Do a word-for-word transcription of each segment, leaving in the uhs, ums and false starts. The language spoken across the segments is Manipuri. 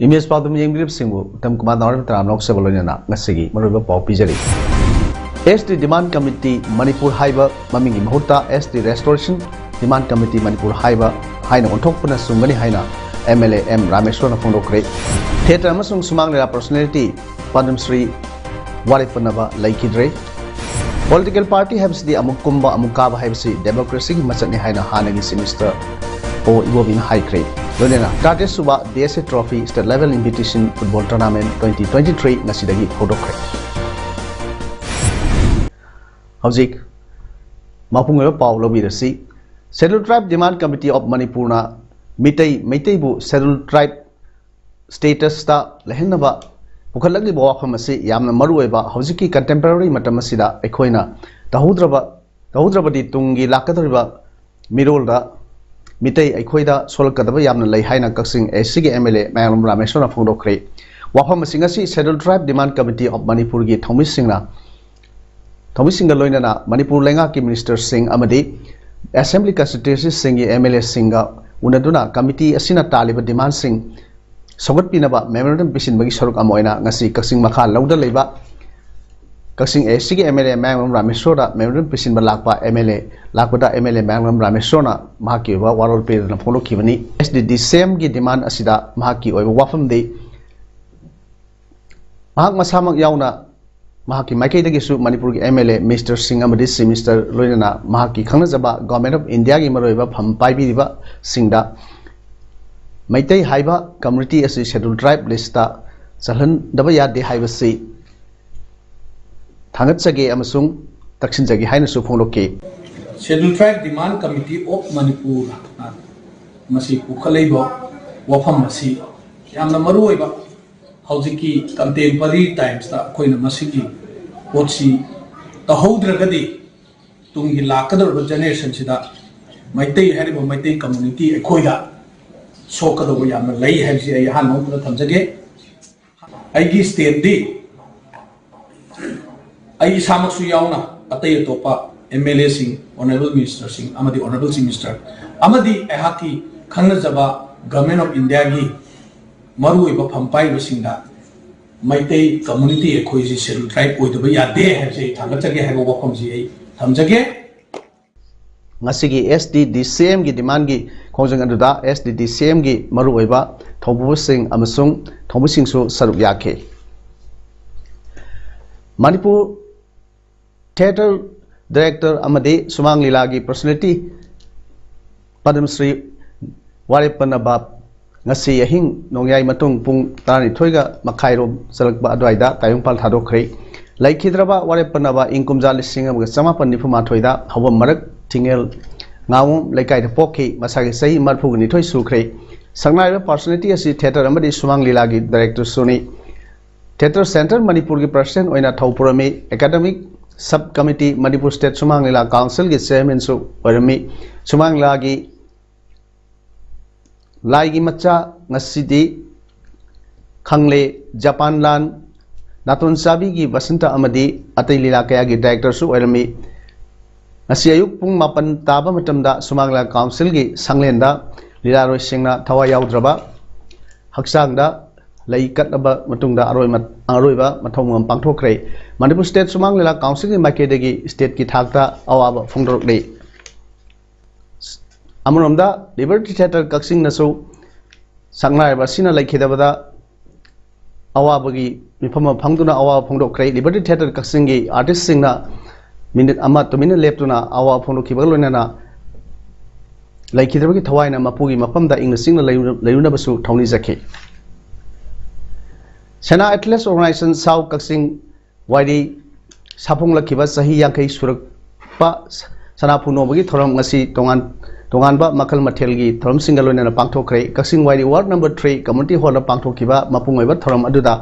ꯏꯃꯦꯖ ꯄꯥꯎꯗꯝ ꯌꯦꯡꯕꯤꯔꯤꯕꯁꯤꯡꯕꯨ ꯎꯇꯝ ꯀꯨꯃꯥꯔ ꯅꯥꯎꯔꯦꯝ ꯇꯔꯥꯝꯅ ꯂꯧꯖꯕ ꯂꯣꯏꯅꯅ ꯉꯁꯤꯒꯤ ꯃꯔꯨꯑꯣꯏꯕ ꯄꯥꯎ ꯄꯤꯖꯔꯤ꯫ S T Demand Committee Manipur ꯍꯥꯏꯕ ꯃꯃꯤꯡꯒꯤ ꯃꯍꯨꯠꯇ S T Restoration Demand Committee Manipur ꯍꯥꯏꯕ ꯍꯥꯏꯅ ꯑꯣꯟꯊꯣꯛꯄꯅ ꯆꯨꯝꯒꯅꯤ ꯍꯥꯏꯅ ꯑꯦꯝ ꯑꯦꯜ ꯑꯦ ꯑꯦꯝ ꯔꯥꯃꯦꯁ꯭ꯋꯔꯅ ꯐꯣꯡꯗꯣꯛꯈ꯭ꯔꯦ꯫ ꯊꯤꯌꯦꯇꯔ ꯑꯃꯁꯨꯡ ꯁꯨꯃꯥꯡ ꯂꯤꯂꯥ ꯄꯔꯁꯣꯅꯦꯂꯤꯇꯤ ꯄꯗꯝ ꯁ꯭ꯔꯤ ꯋꯥꯔꯦꯞ ꯄꯨꯅꯕ ꯂꯩꯈꯤꯗ꯭ꯔꯦ꯫ ꯄꯣꯂꯤꯇꯤꯀꯦꯜ ꯄꯥꯔꯇꯤ ꯍꯥꯏꯕꯁꯤꯗꯤ ꯑꯃꯨꯛ ꯀꯨꯝꯕ ꯑꯃꯨꯛ ꯀꯥꯕ ꯍꯥꯏꯕꯁꯤ ꯗꯦꯃꯣꯀ꯭ꯔꯦꯁꯤꯒꯤ ꯃꯆꯠꯅꯤ ꯍꯥꯏꯅ ꯍꯥꯟꯅꯒꯤ ꯆꯤꯐ ꯃꯤꯅꯤꯁꯇꯔ ꯑꯣ ꯏꯕꯣꯕꯤꯅ ꯍꯥꯏꯈ꯭ꯔꯦ꯫ ꯂꯣꯏꯅꯅ ꯇꯔꯥꯇꯔꯦꯠ ꯁꯨꯕ ꯗꯤ ꯑꯦꯁ ꯑꯦ Trophy State Level Invitation Football Tournament twenty twenty-three ꯉꯁꯤꯗꯒꯤ ꯍꯧꯗꯣꯛꯈ꯭ꯔꯦ꯫ ꯍꯧꯖꯤꯛ ꯃꯄꯨꯡ ꯑꯣꯏꯕ ꯄꯥꯎ ꯂꯧꯕꯤꯔꯁꯤ꯫ Scheduled Tribe Demand Committee of ꯃꯅꯤꯄꯨꯔꯅ ꯃꯤꯇꯩ, ꯃꯩꯇꯩꯕꯨ Scheduled Tribe status ꯇ ꯂꯩꯍꯟꯅꯕ ꯄꯨꯈꯠꯂꯛꯂꯤꯕ ꯋꯥꯐꯝ ꯑꯁꯤ ꯌꯥꯝꯅ ꯃꯔꯨ ꯑꯣꯏꯕ꯫ ꯍꯧꯖꯤꯛꯀꯤ contemporary ꯃꯇꯝ ꯑꯁꯤꯗ ꯑꯩꯈꯣꯏꯅ ꯇꯧꯍꯧꯗ꯭ꯔꯕ, ꯇꯧꯍꯧꯗ꯭ꯔꯕꯗꯤ ꯇꯨꯡꯒꯤ ꯂꯥꯛꯀꯗꯧꯔꯤꯕ ꯃꯤꯔꯣꯜꯗ ꯃꯤꯇꯩ ꯑꯩꯈꯣꯏꯗ ꯁꯣꯛꯂꯛꯀꯗꯕ ꯌꯥꯝꯅ ꯂꯩ ꯍꯥꯏꯅ ꯀꯛꯆꯤꯡ ꯑꯦ ꯁꯤꯒꯤ ꯑꯦꯝ ꯑꯦꯜ ꯑꯦ ꯃꯌꯥꯡꯂꯝ ꯔꯥꯃꯦꯁ꯭ꯋꯔꯅ ꯐꯣꯡꯗꯣꯛꯈ꯭ꯔꯦ꯫ ꯋꯥꯐꯝ ꯑꯁꯤꯡ ꯑꯁꯤ Scheduled Tribe Demand Committee of ꯃꯅꯤꯄꯨꯔꯒꯤ ꯊꯧꯃꯤꯁꯤꯡꯅ, ꯊꯧꯃꯤꯁꯤꯡꯒ ꯂꯣꯏꯅꯅ ꯃꯅꯤꯄꯨꯔ ꯂꯩꯉꯥꯛꯀꯤ ꯃꯤꯅꯤꯁꯇꯔꯁꯤꯡ ꯑꯃꯗꯤ ꯑꯦꯁꯦꯝꯕ꯭ꯂꯤ ꯀꯟꯁꯇꯤꯇ꯭ꯋꯦꯟꯁꯤꯁꯤꯡꯒꯤ ꯑꯦꯝ ꯑꯦꯜ ꯑꯦꯁꯤꯡꯒ ꯎꯅꯗꯨꯅ ꯀꯃꯤꯇꯤ ꯑꯁꯤꯅ ꯇꯥꯜꯂꯤꯕ ꯗꯤꯃꯥꯟꯁꯤꯡ ꯁꯧꯒꯠꯄꯤꯅꯕ ꯃꯦꯃꯣꯔꯦꯟꯗꯝ ꯄꯤꯁꯤꯟꯕꯒꯤ ꯁꯔꯨꯛ ꯑꯃ ꯑꯣꯏꯅ ꯉꯁꯤ ꯀꯛꯆꯤꯡ ꯃꯈꯥ ꯂꯧꯗ ꯂꯩꯕ ꯀꯛꯆꯤꯡ ꯑꯦ ꯁꯤꯒꯤ ꯑꯦꯝ ꯑꯦꯜ ꯑꯦ ꯃꯌꯥꯡꯂꯝ ꯔꯥꯃꯦꯁ꯭ꯋꯔꯗ ꯃꯦꯃꯣꯔꯦꯟꯗꯝ ꯄꯤꯁꯤꯟꯕ ꯂꯥꯛꯄ ꯑꯦꯝ ꯑꯦꯜ ꯑꯦ, ꯂꯥꯛꯄꯗ ꯑꯦꯝ ꯑꯦꯜ ꯑꯦ ꯃꯌꯥꯡꯂꯝ ꯔꯥꯃꯦꯁ꯭ꯋꯔꯅ ꯃꯍꯥꯛꯀꯤ ꯑꯣꯏꯕ ꯋꯥꯔꯣꯜ ꯄꯤꯗꯨꯅ ꯐꯣꯡꯗꯣꯛꯈꯤꯕꯅꯤ꯫ ꯑꯦꯁ ꯗꯤ ꯗꯤ ꯁꯤ ꯑꯦꯝꯒꯤ ꯗꯤꯃꯥꯟ ꯑꯁꯤꯗ ꯃꯍꯥꯛꯀꯤ ꯑꯣꯏꯕ ꯋꯥꯐꯝꯗꯤ ꯃꯍꯥꯛ ꯃꯁꯥꯃꯛ ꯌꯥꯎꯅ ꯃꯍꯥꯛꯀꯤ ꯃꯥꯏꯀꯩꯗꯒꯤꯁꯨ ꯃꯅꯤꯄꯨꯔꯒꯤ ꯑꯦꯝ ꯑꯦꯜ ꯑꯦ ꯃꯤꯅꯤꯁꯇꯔꯁꯤꯡ ꯑꯃꯗꯤ ꯆꯤꯐ ꯃꯤꯅꯤꯁꯇꯔ ꯂꯣꯏꯅꯅ ꯃꯍꯥꯛꯀꯤ ꯈꯪꯅꯖꯕ ꯒꯣꯔꯃꯦꯟ ꯑꯣꯐ ꯏꯟꯗꯤꯌꯥꯒꯤ ꯃꯔꯨꯑꯣꯏꯕ ꯐꯝ ꯄꯥꯏꯕꯤꯔꯤꯕꯁꯤꯡꯗ ꯃꯩꯇꯩ ꯍꯥꯏꯕ ꯀꯝꯃ꯭ꯌꯨꯅꯤꯇꯤ ꯑꯁꯤ ꯁꯦꯗ꯭ꯌꯨꯜ ꯇ꯭ꯔꯥꯏꯕ ꯂꯤꯁꯇ ꯆꯜꯍꯟꯗꯕ ꯌꯥꯗꯦ ꯍꯥꯏꯕꯁꯤ ꯊꯥꯡꯒꯠꯆꯒꯦ ꯑꯃꯁꯨꯡ ꯇꯛꯁꯤꯟꯖꯒꯦ ꯍꯥꯏꯅꯁꯨ ꯐꯣꯡꯗꯣꯛꯈꯤ꯫ Scheduled Tribe Demand Committee of Manipur ꯃꯁꯤ ꯄꯨꯈꯠꯂꯛꯏꯕ ꯋꯥꯐꯝ ꯑꯁꯤ ꯌꯥꯝꯅ ꯃꯔꯨ ꯑꯣꯏꯕ꯫ ꯍꯧꯖꯤꯛꯀꯤ contemporary times ꯇ ꯑꯩꯈꯣꯏꯅ ꯃꯁꯤꯒꯤ ꯄꯣꯠꯁꯤ ꯇꯧꯍꯧꯗ꯭ꯔꯒꯗꯤ ꯇꯨꯡꯒꯤ ꯂꯥꯛꯀꯗꯧꯔꯤꯕ generation ꯁꯤꯗ ꯃꯩꯇꯩ ꯍꯥꯏꯔꯤꯕ ꯃꯩꯇꯩ community ꯑꯩꯈꯣꯏꯗ ꯁꯣꯛꯀꯗꯧꯕ ꯌꯥꯝꯅ ꯂꯩ ꯍꯥꯏꯕꯁꯤ ꯑꯩ ꯑꯍꯥꯟꯕ ꯃꯛꯇꯗ ꯊꯝꯖꯒꯦ꯫ ꯑꯩꯒꯤ stand ꯗꯤ ꯑꯩ ꯏꯁꯥꯃꯛꯁꯨ ꯌꯥꯎꯅ ꯑꯇꯩ ꯑꯇꯣꯞꯄ M L A ꯁꯤꯡ, honourable minister ꯁꯤꯡ ꯑꯃꯗꯤ honourable chief minister ꯑꯃꯗꯤ ꯑꯩꯍꯥꯛꯀꯤ ꯈꯪꯅꯖꯕ Government of India ꯒꯤ ꯃꯔꯨꯑꯣꯏꯕ ꯐꯝ ꯄꯥꯏꯔꯤꯕꯁꯤꯡꯗ ꯃꯩꯇꯩ community ꯑꯩꯈꯣꯏꯁꯤ schedule tribe ꯑꯣꯏꯗꯕ ꯌꯥꯗꯦ ꯍꯥꯏꯕꯁꯤ ꯑꯩ ꯊꯥꯡꯒꯠꯆꯒꯦ ꯍꯥꯏꯕ ꯋꯥꯐꯝꯁꯤ ꯑꯩ ꯊꯝꯖꯒꯦ꯫ ꯉꯁꯤꯒꯤ S D D C M ꯒꯤ demand ꯀꯤ ꯈꯣꯡꯖꯪ ꯑꯗꯨꯗ S D D C M ꯒꯤ ꯃꯔꯨꯑꯣꯏꯕ ꯊꯧꯄꯨꯕꯁꯤꯡ ꯑꯃꯁꯨꯡ ꯊꯧꯃꯤꯁꯤꯡꯁꯨ ꯁꯔꯨꯛ ꯌꯥꯈꯤ꯫ ꯃꯅꯤꯄꯨꯔ Theatre Director ꯑꯃꯗꯤ ꯁꯨꯃꯥꯡ ꯂꯤꯂꯥꯒꯤ personality ꯄꯗꯃ ꯁ꯭ꯔꯤ ꯋꯥꯔꯦꯞꯄ ꯅꯕꯥꯕ ꯉꯁꯤ ꯑꯍꯤꯡ ꯅꯣꯡꯌꯥꯏ ꯃꯇꯨꯡ ꯄꯨꯡ ꯇꯔꯥꯅꯤꯊꯣꯏꯒ ꯃꯈꯥꯏꯔꯣꯝ ꯆꯠꯂꯛꯄ ꯑꯗꯨꯋꯥꯏꯗ ꯇꯥꯏꯕꯪꯄꯥꯜ ꯊꯥꯗꯣꯛꯈ꯭ꯔꯦ꯫ ꯂꯩꯈꯤꯗ꯭ꯔꯕ ꯋꯥꯔꯦꯞꯄ ꯅꯕꯥꯕ ꯏꯪ ꯀꯨꯝꯖꯥ ꯂꯤꯁꯤꯡ ꯑꯃꯒ ꯆꯃꯥꯄꯟ ꯅꯤꯐꯨ ꯃꯥꯊꯣꯏꯗ ꯍꯧꯕꯝ ꯃꯔꯛ ꯊꯤꯡꯉꯦꯜ ꯉꯥꯉꯣꯝ ꯂꯩꯀꯥꯏꯗ ꯄꯣꯛꯈꯤ꯫ ꯃꯁꯥꯒꯤ ꯆꯍꯤ ꯃꯔꯤꯐꯨꯒ ꯅꯤꯊꯣꯏ ꯁꯨꯈ꯭ꯔꯦ꯫ ꯁꯛꯅꯥꯏꯔꯤꯕ personality ꯑꯁꯤ theatre ꯑꯃꯗꯤ ꯁꯨꯃꯥꯡ ꯂꯤꯂꯥꯒꯤ director ꯁꯨꯅꯤ꯫ Theatre Centre ꯃꯅꯤꯄꯨꯔꯒꯤ president ꯑꯣꯏꯅ ꯊꯧ ꯄꯨꯔꯝꯃꯤ꯫ Academic Sub Committee, Manipur State ꯁꯨꯃꯥꯡ ꯂꯤꯂꯥ Council ꯒꯤ chairman ꯁꯨ ꯑꯣꯏꯔꯝꯃꯤ꯫ ꯁꯨꯃꯥꯡ ꯂꯤꯂꯥꯒꯤ ꯂꯥꯏꯒꯤ ꯃꯆꯥ ꯉꯁꯤꯗꯤ ꯈꯪꯂꯦ, ꯖꯄꯥꯟ ꯂꯥꯟ, ꯅꯥꯇꯣꯟ ꯆꯥꯕꯤꯒꯤ ꯕꯁꯟꯇ ꯑꯃꯗꯤ ꯑꯇꯩ ꯂꯤꯂꯥ ꯀꯌꯥꯒꯤ director ꯁꯨ ꯑꯣꯏꯔꯝꯃꯤ꯫ ꯉꯁꯤ ꯑꯌꯨꯛ ꯄꯨꯡ ꯃꯥꯄꯟ ꯇꯥꯕ ꯃꯇꯝꯗ ꯁꯨꯃꯥꯡ ꯂꯤꯂꯥ Council ꯒꯤ ꯁꯪꯂꯦꯟꯗ ꯂꯤꯂꯥꯔꯣꯏꯁꯤꯡꯅ ꯊꯋꯥꯏ ꯌꯥꯎꯗ꯭ꯔꯕ ꯍꯛꯆꯥꯡꯗ ꯂꯩ ꯀꯠꯂꯕ ꯃꯇꯨꯡꯗ ꯑꯔꯣꯏꯕ, ꯑꯔꯣꯏꯕ ꯃꯊꯧ ꯃꯉꯝ ꯄꯥꯡꯊꯣꯛꯈ꯭ꯔꯦ꯫ ꯃꯅꯤꯄꯨꯔ State ꯁꯨꯃꯥꯡ ꯂꯤꯂꯥ Council ꯒꯤ ꯃꯥꯏꯀꯩꯗꯒꯤ state ꯀꯤ ꯊꯥꯛꯇ ꯑꯋꯥꯕ ꯐꯣꯡꯗꯣꯔꯛꯂꯤ꯫ ꯑꯃꯔꯣꯝꯗ Liberty Theatre ꯀꯛꯆꯤꯡꯅꯁꯨ ꯁꯛꯅꯥꯏꯔꯕ ꯑꯁꯤꯅ ꯂꯩꯈꯤꯗꯕꯗ ꯑꯋꯥꯕꯒꯤ ꯃꯤꯐꯝ ꯑꯃ ꯐꯝꯗꯨꯅ ꯑꯋꯥꯕ ꯐꯣꯡꯗꯣꯛꯈ꯭ꯔꯦ꯫ Liberty Theatre ꯀꯛꯆꯤꯡꯒꯤ artist ꯁꯤꯡꯅ minute ꯑꯃ ꯇꯨꯃꯤꯟꯅ ꯂꯦꯞꯇꯨꯅ ꯑꯋꯥꯕ ꯐꯣꯡꯗꯣꯛꯈꯤꯕꯒ ꯂꯣꯏꯅꯅ ꯂꯩꯈꯤꯗ꯭ꯔꯕꯒꯤ ꯊꯋꯥꯏꯅ ꯃꯄꯨꯒꯤ ꯃꯐꯝꯗ ꯏꯪꯅ ꯆꯤꯛꯅ ꯂꯩꯔꯨ-, ꯂꯩꯔꯨꯅꯕꯁꯨ ꯊꯧꯅꯤꯖꯈꯤ꯫ Sena Athletes Organisation South ꯀꯛꯆꯤꯡ ꯋꯥꯏꯔꯤ ꯁꯥꯐꯣꯡꯂꯛꯈꯤꯕ ꯆꯍꯤ ꯌꯥꯡꯈꯩ ꯁꯨꯔꯛꯄ ꯁꯅꯥꯐꯨ ꯅꯣꯡꯃꯒꯤ ꯊꯧꯔꯝ ꯉꯁꯤ ꯇꯣꯉꯥꯟ ꯇꯣꯉꯥꯟꯕ ꯃꯈꯜ ꯃꯊꯦꯜꯒꯤ ꯊꯧꯔꯝꯁꯤꯡꯒ ꯂꯣꯏꯅꯅ ꯄꯥꯡꯊꯣꯛꯈ꯭ꯔꯦ꯫ ꯀꯛꯆꯤꯡ ꯋꯥꯏꯔꯤ ward number three community hall ꯗ ꯄꯥꯡꯊꯣꯛꯈꯤꯕ ꯃꯄꯨꯡ ꯑꯣꯏꯕ ꯊꯧꯔꯝ ꯑꯗꯨꯗ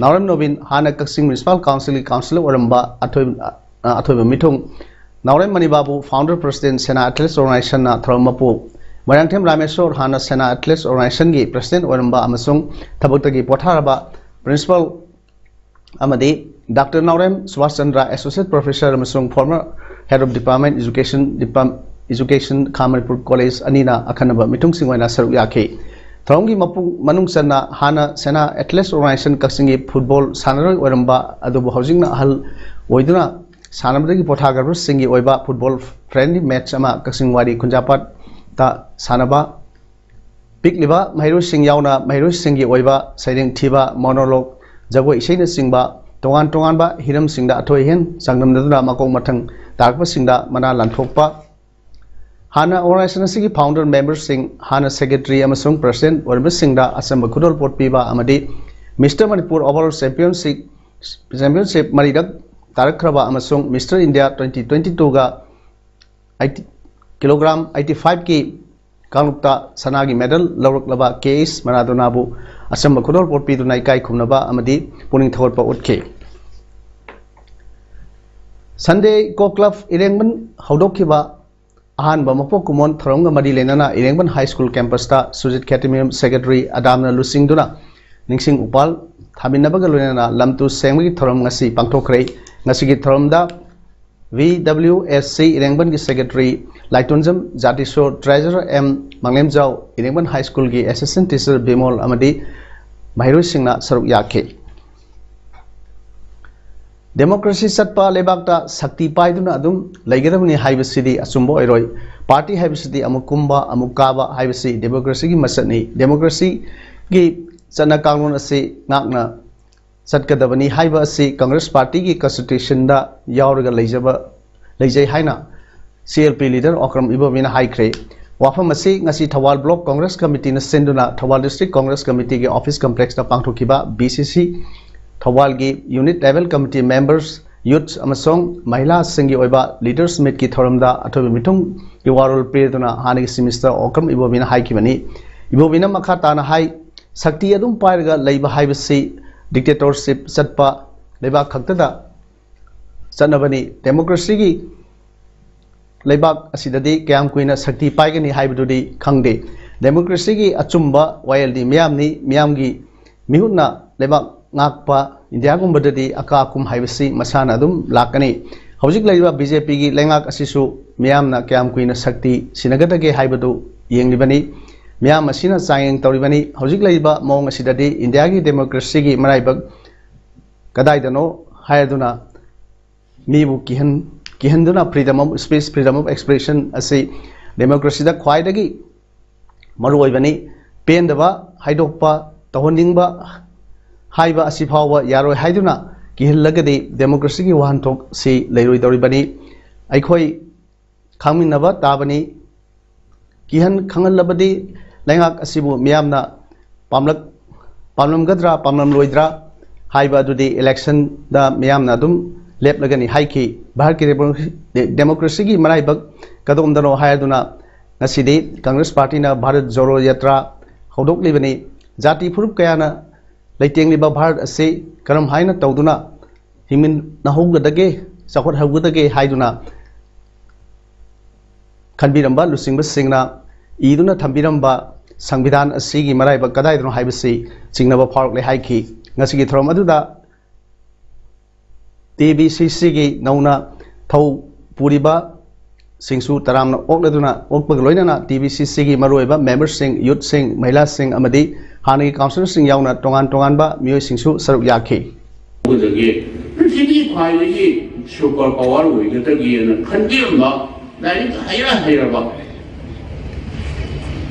ꯅꯥꯎꯔꯦꯝ ꯅꯣꯕꯤꯟ, ꯍꯥꯟꯅ ꯀꯛꯆꯤꯡ Municipal Council ꯒꯤ councillor ꯑꯣꯏꯔꯝꯕ ꯑꯊꯣꯏ-, ꯑ, ꯑꯊꯣꯏꯕ ꯃꯤꯊꯨꯡ, ꯅꯥꯎꯔꯦꯝ ꯃꯅꯤꯕꯥꯕꯨ, founder president, ꯁꯦꯅꯥ Athletes Organization ꯅ ꯊꯧꯔꯝ ꯃꯄꯨ, ꯃꯣꯏꯔꯥꯡꯊꯦꯝ ꯔꯥꯃꯦꯁꯣꯔ, ꯍꯥꯟꯅ ꯁꯦꯅꯥ Athletes Organization ꯒꯤ president ꯑꯣꯏꯔꯝꯕ ꯑꯃꯁꯨꯡ ꯊꯕꯛꯇꯒꯤ ꯄꯣꯊꯥꯔꯕ principal ꯑꯃꯗꯤ ꯗꯥꯛꯇꯔ ꯅꯥꯎꯔꯦꯝ ꯁꯨꯕꯥꯁ ꯆꯟꯗ꯭ꯔ, associate professor ꯑꯃꯁꯨꯡ former head of department education, Education, ꯈꯥ ꯃꯅꯤꯄꯨꯔ College ꯑꯅꯤꯅ ꯑꯈꯟꯅꯕ ꯃꯤꯊꯨꯡꯁꯤꯡ ꯑꯣꯏꯅ ꯁꯔꯨꯛ ꯌꯥꯈꯤ꯫ ꯊꯧꯔꯝꯒꯤ ꯃꯄꯨꯡ ꯃꯅꯨꯡ ꯆꯟꯅ ꯍꯥꯟꯅ ꯁꯦꯅꯥ Athletes Organization ꯀꯛꯆꯤꯡꯒꯤ football ꯁꯥꯟꯅꯔꯣꯏ ꯑꯣꯏꯔꯝꯕ ꯑꯗꯨꯕꯨ ꯍꯧꯖꯤꯛꯅ ꯑꯍꯜ ꯑꯣꯏꯗꯨꯅ ꯁꯥꯟꯅꯕꯗꯒꯤ ꯄꯣꯊꯥꯈ꯭ꯔꯕꯁꯤꯡꯒꯤ ꯑꯣꯏꯕ football friendly match ꯑꯃ ꯀꯛꯆꯤꯡ ꯋꯥꯏꯔꯤ ꯈꯨꯟꯖꯥꯄꯥꯠꯇ ꯁꯥꯟꯅꯕ, ꯄꯤꯛꯂꯤꯕ ꯃꯍꯩꯔꯣꯏꯁꯤꯡ ꯌꯥꯎꯅ ꯃꯍꯩꯔꯣꯏꯁꯤꯡꯒꯤ ꯑꯣꯏꯕ ꯁꯩꯔꯦꯡ ꯊꯤꯕ, monologue, ꯖꯒꯣꯏ ꯏꯁꯩꯅꯆꯤꯡꯕ ꯇꯣꯉꯥꯟ ꯇꯣꯉꯥꯟꯕ ꯍꯤꯔꯝꯁꯤꯡꯗ ꯑꯊꯣꯏ ꯑꯍꯦꯟ ꯆꯥꯡꯗꯝꯅꯗꯨꯅ ꯃꯀꯣꯛ ꯃꯊꯪ ꯇꯥꯔꯛꯄꯁꯤꯡꯗ ꯃꯅꯥ ꯂꯥꯟꯊꯣꯛꯄ, ꯍꯥꯟꯅ organization ꯑꯁꯤꯒꯤ founder memberꯁꯤꯡ, ꯍꯥꯟꯅ secretary ꯑꯃꯁꯨꯡ president ꯑꯣꯏꯔꯝꯕꯁꯤꯡꯗ ꯑꯆꯝꯕ ꯈꯨꯗꯣꯜꯄꯣꯠ ꯄꯤꯕ ꯑꯃꯗꯤ Mister Manipur Overall Championship, Championship ꯃꯔꯤꯔꯛ ꯇꯥꯔꯛꯈ꯭ꯔꯕ ꯑꯃꯁꯨꯡ Mister India twenty twenty-two ꯒ eighty, kilogram eighty-five ꯀꯤ ꯀꯥꯡꯂꯨꯞꯇ ꯁꯅꯥꯒꯤ medal ꯂꯧꯔꯛꯂꯕ ꯀꯦ ꯑꯦꯁ ꯃꯔꯥꯗꯣꯅꯥꯕꯨ ꯑꯆꯝꯕ ꯈꯨꯗꯣꯜꯄꯣꯠ ꯄꯤꯗꯨꯅ ꯏꯀꯥꯏ ꯈꯨꯝꯅꯕ ꯑꯃꯗꯤ ꯄꯨꯛꯅꯤꯡ ꯊꯧꯒꯠꯄ ꯎꯠꯈꯤ꯫ Sunday Eco Club ꯏꯔꯦꯡꯕꯟ ꯍꯧꯗꯣꯛꯈꯤꯕ ꯑꯍꯥꯟꯕ ꯃꯄꯣꯛ ꯀꯨꯝꯑꯣꯟ ꯊꯧꯔꯝꯒ ꯃꯔꯤ ꯂꯩꯅꯅ ꯏꯔꯦꯡꯕꯟ High School campus ꯇ ꯁꯨꯖꯤꯠ ꯈꯦꯇ꯭ꯔꯤꯃꯌꯨꯝ secretary ꯑꯗꯥꯝꯅ ꯂꯨꯆꯤꯡꯗꯨꯅ ꯅꯤꯡꯁꯤꯡ ꯎꯄꯥꯜ ꯊꯥꯃꯤꯟꯅꯕꯒ ꯂꯣꯏꯅꯅ ꯂꯝ ꯇꯨ ꯁꯦꯡꯕꯒꯤ ꯊꯧꯔꯝ ꯉꯁꯤ ꯄꯥꯡꯊꯣꯛꯈ꯭ꯔꯦ꯫ ꯉꯁꯤꯒꯤ ꯊꯧꯔꯝꯗ V W S C ꯏꯔꯦꯡꯕꯟꯒꯤ secretary ꯂꯥꯏꯇꯣꯟꯖꯝ ꯖꯥꯇꯤꯁꯣꯔ, treasurer M ꯃꯪꯂꯦꯝꯖꯥꯎ, ꯏꯔꯦꯡꯕꯟ High School ꯒꯤ assistant teacher ꯕꯤꯃꯣꯜ ꯑꯃꯗꯤ ꯃꯍꯩꯔꯣꯏꯁꯤꯡꯅ ꯁꯔꯨꯛ ꯌꯥꯈꯤ꯫ Democracy ꯆꯠꯄ ꯂꯩꯕꯥꯛꯇ ꯁꯛꯇꯤ ꯄꯥꯏꯗꯨꯅ ꯑꯗꯨꯝ ꯂꯩꯒꯗꯕꯅꯤ ꯍꯥꯏꯕꯁꯤꯗꯤ ꯑꯆꯨꯝꯕ ꯑꯣꯏꯔꯣꯏ꯫ Party ꯍꯥꯏꯕꯁꯤꯗꯤ ꯑꯃꯨꯛ ꯀꯨꯝꯕ, ꯑꯃꯨꯛ ꯀꯥꯕ ꯍꯥꯏꯕꯁꯤ democracy ꯒꯤ ꯃꯁꯛꯅꯤ꯫ Democracy ꯒꯤ ꯆꯠꯅ ꯀꯥꯡꯂꯣꯟ ꯑꯁꯤ ꯉꯥꯛꯅ ꯆꯠꯀꯗꯕꯅꯤ ꯍꯥꯏꯕ ꯑꯁꯤ Congress Party ꯒꯤ constitution ꯗ ꯌꯥꯎꯔꯒ ꯂꯩꯖꯕ, ꯂꯩꯖꯩ ꯍꯥꯏꯅ C L P leader Okram ꯏꯕꯣꯕꯤꯅ ꯍꯥꯏꯈ꯭ꯔꯦ꯫ ꯋꯥꯐꯝ ꯑꯁꯤ ꯉꯁꯤ ꯊꯧꯕꯥꯜ Block Congress Committee ꯅ ꯁꯤꯟꯗꯨꯅ ꯊꯧꯕꯥꯜ District Congress Committee ꯒꯤ office complex ꯇ ꯄꯥꯡꯊꯣꯛꯈꯤꯕ B C C ꯊꯧꯕꯥꯜꯒꯤ unit level committee members, youths ꯑꯃꯁꯨꯡ ꯃꯍꯤꯂꯥꯁꯤꯡꯒꯤ ꯑꯣꯏꯕ leaders meet ꯀꯤ ꯊꯧꯔꯝꯗ ꯑꯊꯣꯏꯕ ꯃꯤꯊꯨꯡ ꯏꯋꯥꯔꯣꯜ ꯄꯤꯔꯗꯨꯅ ꯍꯥꯟꯅꯒꯤ ꯆꯤꯐ ꯃꯤꯅꯤꯁꯇꯔ ꯑꯣꯀ꯭ꯔꯝ ꯏꯕꯣꯕꯤꯅ ꯍꯥꯏꯈꯤꯕꯅꯤ꯫ ꯏꯕꯣꯕꯤꯅ ꯃꯈꯥ ꯇꯥꯅ ꯍꯥꯏ, ꯁꯛꯇꯤ ꯑꯗꯨꯝ ꯄꯥꯏꯔꯒ ꯂꯩꯕ ꯍꯥꯏꯕꯁꯤ ꯗꯤꯛꯇꯦꯇꯣꯔꯁꯤꯞ ꯆꯠꯄ ꯂꯩꯕꯥꯛ ꯈꯛꯇꯗ ꯆꯠꯅꯕꯅꯤ꯫ ꯗꯦꯃꯣꯀ꯭ꯔꯦꯁꯤꯒꯤ ꯂꯩꯕꯥꯛ ꯑꯁꯤꯗꯗꯤ ꯀꯌꯥꯝ ꯀꯨꯏꯅ ꯁꯛꯇꯤ ꯄꯥꯏꯒꯅꯤ ꯍꯥꯏꯕꯗꯨꯗꯤ ꯈꯪꯗꯦ꯫ ꯗꯦꯃꯣꯀ꯭ꯔꯦꯁꯤꯒꯤ ꯑꯆꯨꯝꯕ ꯋꯥꯌꯦꯜꯗꯤ ꯃꯤꯌꯥꯝꯅꯤ꯫ ꯃꯤꯌꯥꯝꯒꯤ ꯃꯤꯍꯨꯠꯅ ꯂꯩꯕꯥꯛ ꯉꯥꯛꯄ ꯏꯟꯗꯤꯌꯥꯒꯨꯝꯕꯗꯗꯤ ꯑꯀꯥ ꯑꯀꯨꯝ ꯍꯥꯏꯕꯁꯤ ꯃꯁꯥꯅ ꯑꯗꯨꯝ ꯂꯥꯛꯀꯅꯤ꯫ ꯍꯧꯖꯤꯛ ꯂꯩꯔꯤꯕ ꯕꯤ ꯖꯦ ꯄꯤꯒꯤ ꯂꯩꯉꯥꯛ ꯑꯁꯤꯁꯨ ꯃꯤꯌꯥꯝꯅ ꯀꯌꯥꯝ ꯀꯨꯏꯅ ꯁꯛꯇꯤ ꯁꯤꯟꯅꯒꯗꯒꯦ ꯍꯥꯏꯕꯗꯨ ꯌꯦꯡꯂꯤꯕꯅꯤ꯫ ꯃꯤꯌꯥꯝ ꯑꯁꯤꯅ ꯆꯥꯡꯌꯦꯡ ꯇꯧꯔꯤꯕꯅꯤ꯫ ꯍꯧꯖꯤꯛ ꯂꯩꯔꯤꯕ ꯃꯑꯣꯡ ꯑꯁꯤꯗꯗꯤ ꯏꯟꯗꯤꯌꯥꯒꯤ ꯗꯦꯃꯣꯀ꯭ꯔꯦꯁꯤꯒꯤ ꯃꯔꯥꯏꯕꯛ ꯀꯗꯥꯏꯗꯅꯣ ꯍꯥꯏꯗꯨꯅ ꯃꯤꯕꯨ ꯀꯤꯍꯟ-, ꯀꯤꯍꯟꯗꯨꯅ freedom of speech, freedom of expression ꯑꯁꯤ ꯗꯦꯃꯣꯀ꯭ꯔꯦꯁꯤꯗ ꯈ꯭ꯋꯥꯏꯗꯒꯤ ꯃꯔꯨꯑꯣꯏꯕꯅꯤ꯫ ꯄꯦꯟꯗꯕ ꯍꯥꯏꯗꯣꯛꯄ, ꯇꯧꯍꯟꯅꯤꯡꯕ ꯍꯥꯏꯕ ꯑꯁꯤ ꯐꯥꯎꯕ ꯌꯥꯔꯣꯏ ꯍꯥꯏꯗꯨꯅ ꯀꯤꯍꯜꯂꯒꯗꯤ ꯗꯦꯃꯣꯀ꯭ꯔꯦꯁꯤꯒꯤ ꯋꯥꯍꯟꯊꯣꯛꯁꯤ ꯂꯩꯔꯣꯏꯗꯧꯔꯤꯕꯅꯤ꯫ ꯑꯩꯈꯣꯏ ꯈꯪꯃꯤꯟꯅꯕ ꯇꯥꯕꯅꯤ꯫ ꯀꯤꯍꯟ ꯈꯪꯍꯜꯂꯕꯗꯤ ꯂꯩꯉꯥꯛ ꯑꯁꯤꯕꯨ ꯃꯤꯌꯥꯝꯅ ꯄꯥꯝꯂꯛ-, ꯄꯥꯝꯂꯝꯒꯗ꯭ꯔꯥ, ꯄꯥꯝꯂꯝꯂꯣꯏꯗ꯭ꯔꯥ ꯍꯥꯏꯕ ꯑꯗꯨꯗꯤ ꯏꯂꯦꯛꯁꯟꯗ ꯃꯤꯌꯥꯝꯅ ꯑꯗꯨꯝ ꯂꯦꯞꯂꯒꯅꯤ ꯍꯥꯏꯈꯤ꯫ ꯚꯥꯔꯠꯀꯤ ꯗꯦꯃꯣ-, ꯗꯦꯃꯣꯀ꯭ꯔꯦꯁꯤꯒꯤ ꯃꯔꯥꯏꯕꯛ ꯀꯗꯣꯝꯗꯅꯣ ꯍꯥꯏꯗꯨꯅ ꯉꯁꯤꯗꯤ ꯀꯪꯒ꯭ꯔꯦꯁ ꯄꯥꯔꯇꯤꯅ ꯚꯥꯔꯠ ꯖꯣꯔꯣ ꯌꯥꯇ꯭ꯔꯥ ꯍꯧꯗꯣꯛꯂꯤꯕꯅꯤ꯫ ꯖꯥꯇꯤ ꯐꯨꯔꯨꯞ ꯀꯌꯥꯅ ꯂꯩꯇꯦꯡꯂꯤꯕ ꯚꯥꯔꯠ ꯑꯁꯤ ꯀꯔꯝ ꯍꯥꯏꯅ ꯇꯧꯗꯨꯅ ꯍꯤꯡꯃꯤꯟꯅꯍꯧꯒꯗꯒꯦ, ꯆꯥꯎꯈꯠꯍꯧꯒꯗꯒꯦ ꯍꯥꯏꯗꯨꯅ ꯈꯟꯕꯤꯔꯝꯕ ꯂꯨꯆꯤꯡꯕꯁꯤꯡꯅ ꯏꯗꯨꯅ ꯊꯝꯕꯤꯔꯝꯕ ꯁꯪꯕꯤꯙꯥꯟ ꯑꯁꯤꯒꯤ ꯃꯔꯥꯏꯕꯛ ꯀꯗꯥꯏꯗꯅꯣ ꯍꯥꯏꯕꯁꯤ ꯆꯤꯡꯅꯕ ꯐꯥꯎꯔꯛꯂꯦ ꯍꯥꯏꯈꯤ꯫ ꯉꯁꯤꯒꯤ ꯊꯧꯔꯝ ꯑꯗꯨꯗ ꯇꯤ ꯕꯤ ꯁꯤ ꯁꯤꯒꯤ ꯅꯧꯅ ꯊꯧ ꯄꯨꯔꯤꯕ ꯁꯤꯡꯁꯨ ꯇꯔꯥꯝꯅ ꯑꯣꯛꯂꯗꯨꯅ, ꯑꯣꯛꯄꯒ ꯂꯣꯏꯅꯅ ꯇꯤ ꯕꯤ ꯁꯤ ꯁꯤꯒꯤ ꯃꯔꯨꯑꯣꯏꯕ ꯃꯦꯝꯕꯔꯁꯤꯡ, ꯌꯨꯠꯁꯤꯡ, ꯃꯍꯤꯂꯥꯁꯤꯡ ꯑꯃꯗꯤ ꯍꯥꯟꯅꯒꯤ ꯀꯥꯎꯟꯁꯤꯂꯔꯁꯤꯡ ꯌꯥꯎꯅ ꯇꯣꯉꯥꯟ ꯇꯣꯉꯥꯟꯕ ꯃꯤꯑꯣꯏꯁꯤꯡꯁꯨ ꯁꯔꯨꯛ ꯌꯥꯈꯤ꯫ ꯑꯗꯨꯗꯒꯤ ꯄ꯭ꯔꯤꯊꯤꯕꯤ ꯈ꯭ꯋꯥꯏꯗꯒꯤ ꯁꯨꯄꯔ ꯄꯥꯋꯔ ꯑꯣꯏꯒꯗꯒꯦꯅ ꯈꯟꯕꯤꯔꯝꯕ ꯂꯥꯏꯔꯤꯛ ꯍꯩꯔ ꯍꯩꯔꯕ